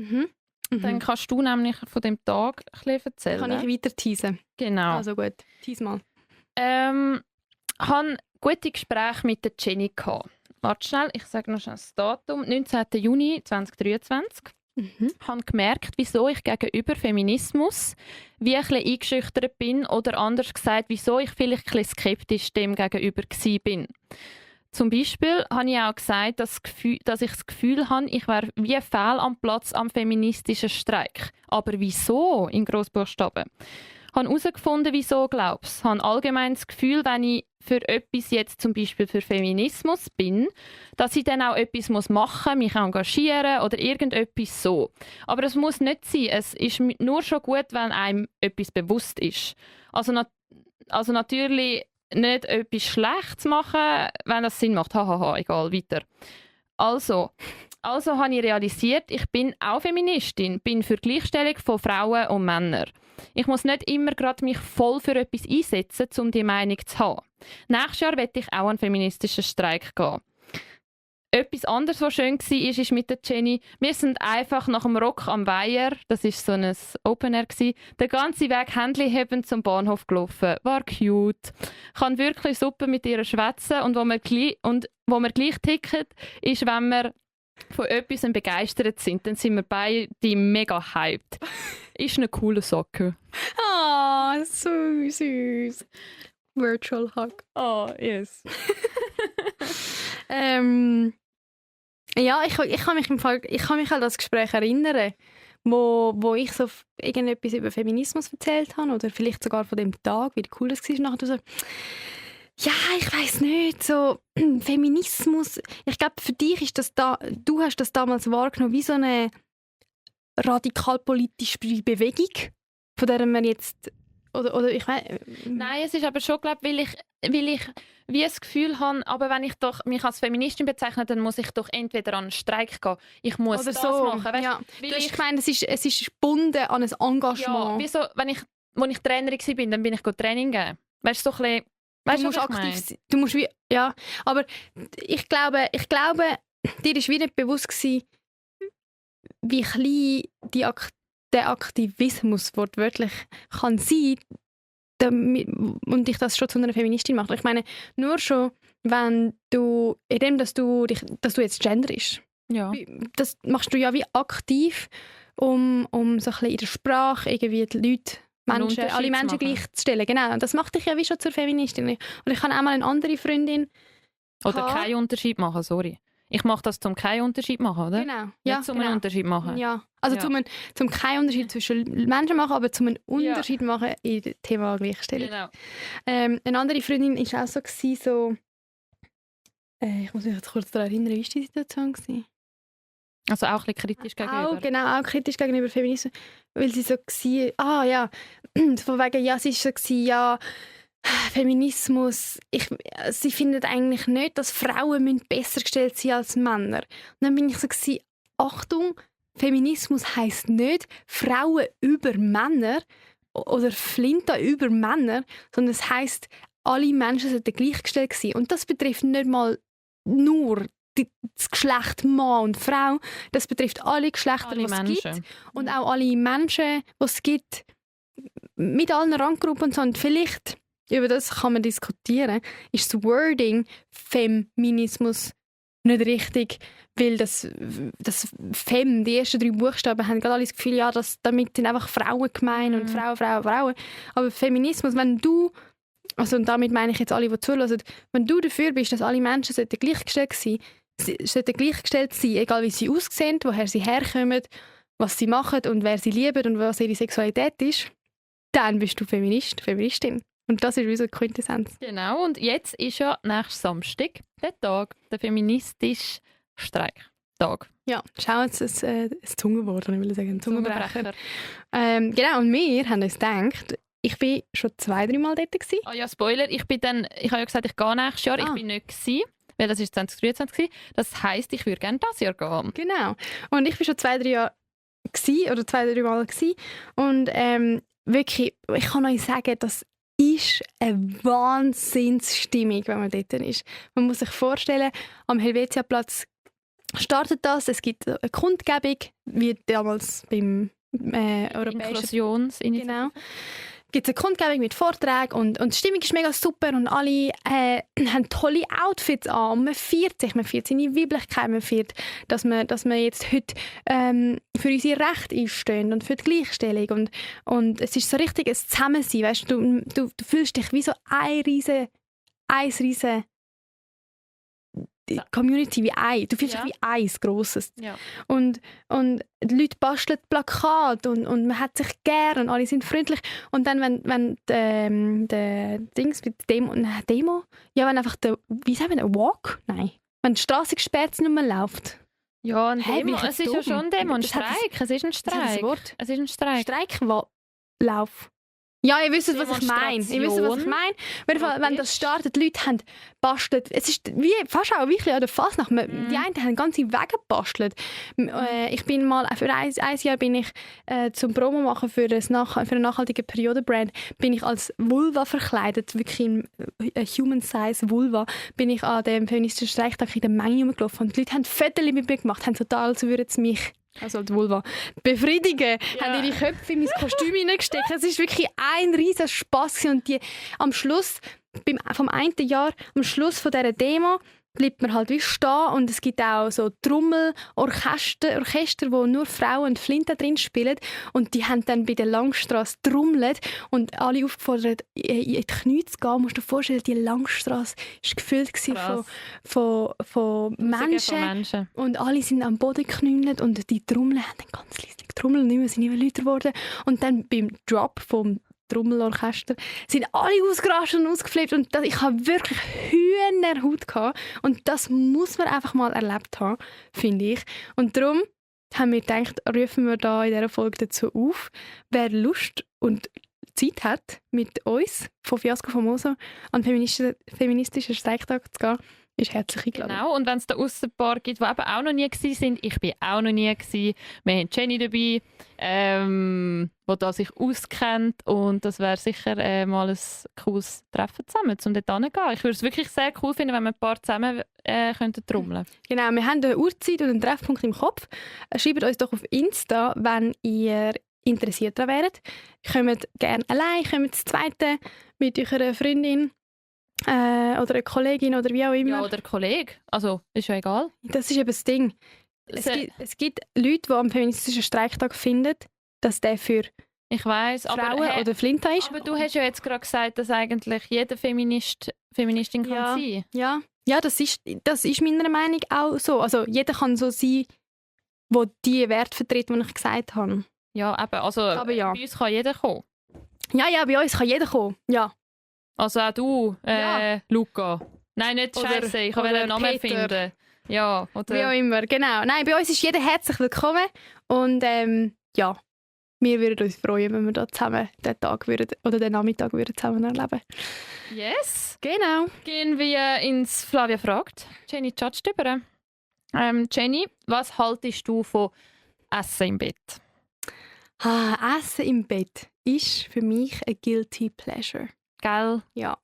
Dann kannst du nämlich von dem Tag ein bisschen erzählen. Kann ich weiter teasen? Genau. Also gut, tease mal. Ich hatte gute Gespräche mit der Jenny. Warte schnell, ich sage noch schnell das Datum. 19. Juni 2023. Ich habe gemerkt, wieso ich gegenüber Feminismus wie ein bisschen eingeschüchtert bin oder anders gesagt, wieso ich vielleicht ein bisschen skeptisch dem gegenüber war. Zum Beispiel habe ich auch gesagt, dass ich das Gefühl habe, ich wäre wie fehl am Platz am feministischen Streik. Aber wieso? In Grossbuchstaben. Ich habe herausgefunden, wieso glaubst. Ich habe allgemein das Gefühl, wenn ich für etwas jetzt zum Beispiel für Feminismus bin, dass ich dann auch etwas machen muss, mich engagieren oder irgendetwas so. Aber es muss nicht sein. Es ist nur schon gut, wenn einem etwas bewusst ist. Also natürlich nicht etwas Schlechtes machen, wenn das Sinn macht. Hahaha, egal, weiter. Also habe ich realisiert, ich bin auch Feministin, bin für die Gleichstellung von Frauen und Männern. Ich muss nicht immer gerade mich voll für etwas einsetzen, um die Meinung zu haben. Nächstes Jahr werde ich auch an einen feministischen Streik gehen. Etwas anderes, was schön war, ist mit der Jenny, wir sind einfach nach dem Rock am Weiher, das war so ein Open-Air, den ganzen Weg händchenhebend zum Bahnhof gelaufen. War cute. Ich kann wirklich super mit ihr schwätzen und wo wir gleich ticken, ist, wenn wir von etwas begeistert sind, dann sind wir beide mega hyped. Ist eine coole Socke. Ah, so süß. Virtual Hug. Oh, yes. Ja, ich kann mich halt an das Gespräch erinnern, wo ich so irgendetwas über Feminismus erzählt habe oder vielleicht sogar von dem Tag, wie cool das war. Nachher so, Ja, ich weiss nicht, so Feminismus, ich glaube, für dich ist das du hast das damals wahrgenommen wie so eine radikal-politische Bewegung, von der man jetzt, oder ich weiss... Nein, es ist aber schon, glaube weil ich wie das Gefühl habe, aber wenn ich doch mich als Feministin bezeichne, dann muss ich doch entweder an einen Streik gehen. Ich muss oder das so machen. Weißt, ja. Ich meine, es ist gebunden an ein Engagement. Ja, wieso, als ich Trainerin war, dann bin ich Training geben. Weißt du, so ein bisschen, weißt, du musst aktiv sein. Du musst wie, ja, aber ich glaube, dir ist wie nicht bewusst gewesen, wie klein der Aktivismus wortwörtlich kann sein, und dich das schon zu einer Feministin macht. Ich meine, nur schon, wenn du, indem dass du jetzt genderst, ja. Das machst du ja wie aktiv, um so ein bisschen in der Sprache irgendwie die Leute, alle Menschen gleichzustellen. Genau, das macht dich ja wie schon zur Feministin. Und ich habe auch mal eine andere Freundin oder keinen Unterschied machen, sorry. Ich mache das, um keinen Unterschied machen, oder? Genau. Ja, zum einen Unterschied machen. Ja, also zum keinen Unterschied zwischen Menschen machen, aber zum einen Unterschied machen in dem Thema Gleichstellung. Genau. Eine andere Freundin war auch so, ich muss mich jetzt kurz daran erinnern, wie war die Situation? Also auch ein bisschen kritisch gegenüber. Auch kritisch gegenüber Feminismus, weil sie so war, von wegen, sie war so, Feminismus, sie findet eigentlich nicht, dass Frauen besser gestellt sein als Männer. Und dann bin ich so, Achtung, Feminismus heisst nicht Frauen über Männer oder Flinten über Männer, sondern es heisst, alle Menschen sollten gleichgestellt sein. Und das betrifft nicht mal nur das Geschlecht Mann und Frau, das betrifft alle Geschlechter, die es gibt. Und auch alle Menschen, die es gibt, mit allen Ranggruppen und so. Und vielleicht, über das kann man diskutieren, ist das Wording Feminismus nicht richtig, weil das Fem, die ersten 3 Buchstaben, haben gerade alle das Gefühl, ja, damit sind einfach Frauen gemeint und Frauen. Aber Feminismus, wenn du, also und damit meine ich jetzt alle, die zuhören, wenn du dafür bist, dass alle Menschen gleichgestellt sein, egal wie sie aussehen, woher sie herkommen, was sie machen und wer sie lieben und was ihre Sexualität ist, dann bist du Feministin. Und das ist unsere Quintessenz. Genau, und jetzt ist ja nächsten Samstag der Tag, der feministische Streiktag. Ja, schau jetzt, ein Zungenwort, ich will sagen, ein Zungenbrecher. Genau, und wir haben uns gedacht, ich war schon 2-3 Mal dort gewesen. Ah ja, Spoiler, ich habe ja gesagt, ich gehe nächstes Jahr, ich bin nicht gewesen, weil das war 2023 gewesen. Das heisst, ich würde gerne dieses Jahr gehen. Genau, und ich war schon 2-3 Jahre gewesen, oder 2-3 Mal gewesen. Und wirklich, ich kann euch sagen, das ist eine Wahnsinnsstimmung, wenn man dort ist. Man muss sich vorstellen, am Helvetiaplatz startet das, es gibt eine Kundgebung, wie damals beim Europäischen Inklusionsinitiative. Genau. Gibt es eine Kundgebung mit Vorträgen und die Stimmung ist mega super und alle haben tolle Outfits an und man feiert seine Weiblichkeit, man feiert, dass wir jetzt heute für unsere Rechte einstehen und für die Gleichstellung und es ist so richtig ein Zusammensein, weißt du fühlst dich wie so ein riese Community, wie ein. Du fühlst dich wie eins Grosses. Ja. Und die Leute basteln Plakate und man hat sich gern und alle sind freundlich. Und dann, wenn der Dings mit Demo, ja, wenn einfach wie sagen wir, ein Walk? Nein. Wenn die Straße gesperrt ist und man läuft. Ja, ein Demo. Es ist ja schon ein Demo, ein Streik. Es ist ein Streik. Es ist ein Streik. Streiklauf. Ja, ihr wisst, was ich meine. Wenn das startet, die Leute haben bastelt. Es ist wie, fast auch wirklich an der Fasnacht. Die einen haben ganze Wege gebastelt. Ich bin mal, für ein Jahr bin ich zum Promo machen für eine nachhaltige Periodenbrand, bin ich als Vulva verkleidet, wirklich in Human-Size Vulva, bin ich an dem feministischen Streiktag in der Menge rumgelaufen. Und die Leute haben Fotos mit mir gemacht, haben total, als würden sie mich, also die Vulva, befriedigen, haben ihre Köpfe in mein Kostüm hineingesteckt. Es war wirklich ein riesen Spass. Und am Schluss, vom einen Jahr, am Schluss von dieser Demo, bleibt man halt wie stehen und es gibt auch so Trommelorchester, wo nur Frauen und Flinten drin spielen und die haben dann bei der Langstrasse trommelt und alle aufgefordert, in die Knie zu gehen. Du musst dir vorstellen, die Langstrasse war gefüllt von Menschen und alle sind am Boden geknüllt und die Trommeln haben dann ganz leise getrommelt und sind immer lauter geworden und dann beim Drop vom Trommelorchester, sind alle ausgerastet und ausgeflippt und ich habe wirklich Hühnerhaut gehabt und das muss man einfach mal erlebt haben, finde ich. Und darum haben wir gedacht, rufen wir da in dieser Folge dazu auf, wer Lust und Zeit hat, mit uns von Fiasko Famoso an den feministischen Streiktag zu gehen, ist herzlich eingeladen. Genau, und wenn es da aussen ein paar gibt, die eben auch noch nie waren, ich bin auch noch nie gewesen. Wir haben Jenny dabei, die da sich auskennt und das wäre sicher mal ein cooles Treffen zusammen, um dort hinzugehen. Ich würde es wirklich sehr cool finden, wenn wir ein paar zusammen könnten trommeln. Genau, wir haben eine Uhrzeit und einen Treffpunkt im Kopf. Schreibt uns doch auf Insta, wenn ihr interessiert daran wäret. Kommt gerne allein, kommt zu zweite mit eurer Freundin oder einer Kollegin oder wie auch immer. Ja, oder Kollege. Also, ist ja egal. Das ist eben das Ding. Es gibt Leute, die am feministischen Streiktag finden, dass der für ich weiss, Frauen aber, oder Flinta ist. Aber du hast ja jetzt gerade gesagt, dass eigentlich jeder Feministin kann sein. Ja, das ist meiner Meinung auch so. Also jeder kann so sein, der die Werte vertritt, die ich gesagt habe. Ja, eben. Also aber ja. Bei uns kann jeder kommen. Ja, bei uns kann jeder kommen. Ja. Also auch du, Luca. Nein, nicht Scheiße, ich will einen Namen finden. Ja, oder... Wie auch immer, genau. Nein, bei uns ist jeder herzlich willkommen. Und ja, wir würden uns freuen, wenn wir da zusammen den Tag oder den Nachmittag zusammen erleben. Yes. Genau. Gehen wir ins Flavia fragt. Jenny judgt über. Jenny, was haltest du von Essen im Bett? Essen im Bett ist für mich ein guilty pleasure. Gell? Ja.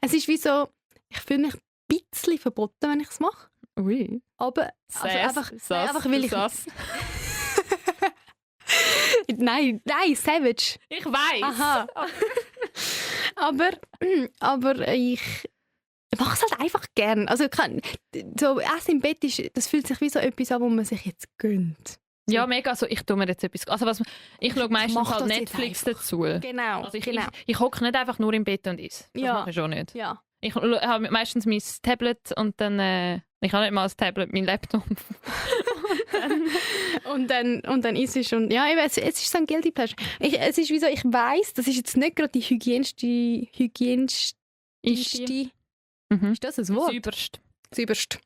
Es ist wie so, ich fühle mich ein bisschen verboten, wenn ich es mache. Ui. Aber also einfach weil ich... nein, savage. Ich weiss. Aha. aber ich mache es halt einfach gern. Also so Essen im Bett das fühlt sich wie so etwas an, wo man sich jetzt gönnt. So. Ja, mega. Also ich tue mir jetzt etwas... Also ich schaue meistens halt Netflix dazu. Genau. Also ich hocke nicht einfach nur im Bett und esse. Das mache ich schon nicht. Ja. Ich habe meistens mein Tablet und dann... ich habe nicht mal das Tablet, mein Laptop. und dann ist es schon... Ja, es ist so ein guilty pleasure. Es ist wie so, ich weiss, das ist jetzt nicht gerade die hygienischste... Ist das ein Wort? Das Überste.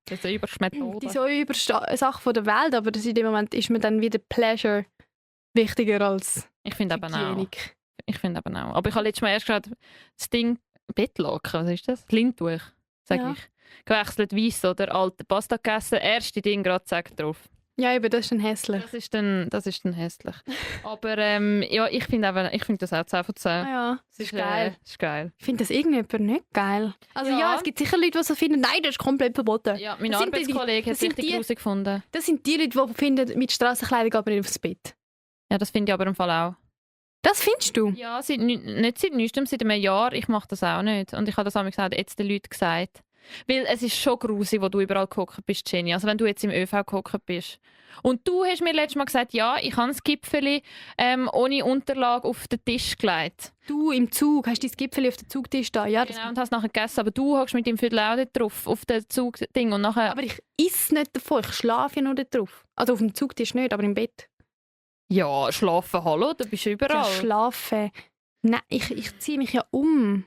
Das überste Methode. Die so überste Sache der Welt, aber in dem Moment ist mir dann wieder Pleasure wichtiger als ich finde eben Hygienik. Auch. Ich finde eben auch. Aber ich habe letztes Mal erst gerade das Ding Bettlaken, was ist das? Lindtuch, sage ich. Gewechselt, weiss oder alte Pasta gegessen, erste Ding gerade Zack drauf. Ja, eben, das ist dann hässlich. Das ist dann hässlich. Aber ja, ich finde das auch 10 von 10. Ja, das ist geil. Das ist geil. Ich finde das irgendjemand nicht geil. Also ja, es gibt sicher Leute, die so finden, nein, das ist komplett verboten. Ja, mein Arbeitskollege hat es richtig gruselig gefunden. Das sind die Leute, die finden, mit Strassenkleidung geht man nicht aufs Bett. Ja, das finde ich aber im Fall auch. Das findest du? Ja, nicht seit neuestem, seit einem Jahr. Ich mache das auch nicht. Und ich habe das auch jetzt den Leuten gesagt. Weil es ist schon gruselig, wo du überall gehockt bist, Jenny. Also wenn du jetzt im ÖV gehockt bist. Und du hast mir letztes Mal gesagt, ja, ich habe das Gipfeli ohne Unterlage auf den Tisch gelegt. Du im Zug hast dein Gipfeli auf den Zugtisch da, ja. Genau, und hast nachher gegessen. Aber du hockst mit dem Viertel auch dort drauf, auf dem Zugding. Und nachher... Aber ich esse nicht davon, ich schlafe ja nur dort drauf. Also auf dem Zugtisch nicht, aber im Bett. Ja, schlafen, hallo, du bist überall. Ja, schlafen. Nein, ich ziehe mich ja um.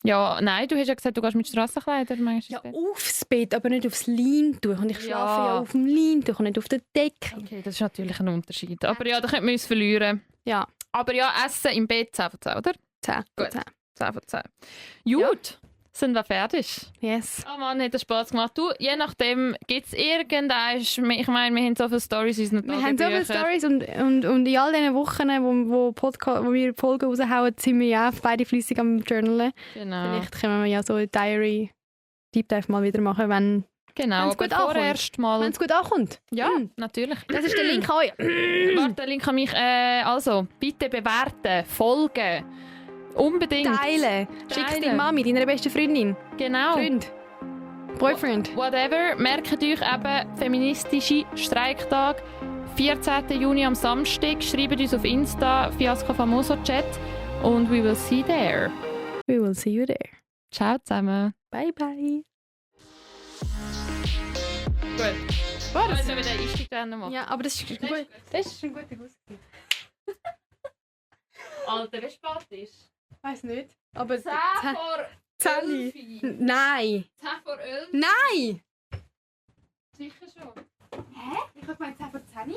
Ja, nein, du hast ja gesagt, du gehst mit Strassenkleidern. Ja, aufs Bett, aber nicht aufs Leintuch. Und ich schlafe ja auf dem Leintuch und nicht auf der Decke. Okay, das ist natürlich ein Unterschied. Aber ja, da könnten wir uns verlieren. Ja. Aber ja, Essen im Bett 10 von 10, oder? 10 von 10. 10 von 10. Gut, sind wir fertig? Yes. Oh Mann, hat das Spaß gemacht. Du, je nachdem, gibt es irgendeins, ich meine, wir haben so viele Storys in unseren Wir haben so viele Storys und in all diesen Wochen, wo wir Folgen raushauen, sind wir ja beide fleissig am Journalen. Genau. Vielleicht können wir ja so eine Diary Deep Dive mal wieder machen, wenn es gut ankommt. Wenn es gut ankommt. Ja, natürlich. Das ist der Link an euch. Warte, der Link an mich. Also, bitte bewerten, folgen. Unbedingt. Teilen. Schick es deiner Mami, deiner besten Freundin. Genau. Freund. Boyfriend. Whatever. Merkt euch eben feministische Streiktag. 14. Juni am Samstag. Schreibt uns auf Insta, Fiasko Famoso Chat. Und we will see you there. We will see you there. Ciao zusammen. Bye, bye. Gut. Was? Wenn wir den Einstieg machen. Ja, aber das ist ein guter Guss. Alter, wie spät ist? Ich weiss nicht. Aber 10 vor 10. 11. Nein! 10 vor 11? Nein! Sicher schon. Hä? Ich habe gemeint 10 vor 10.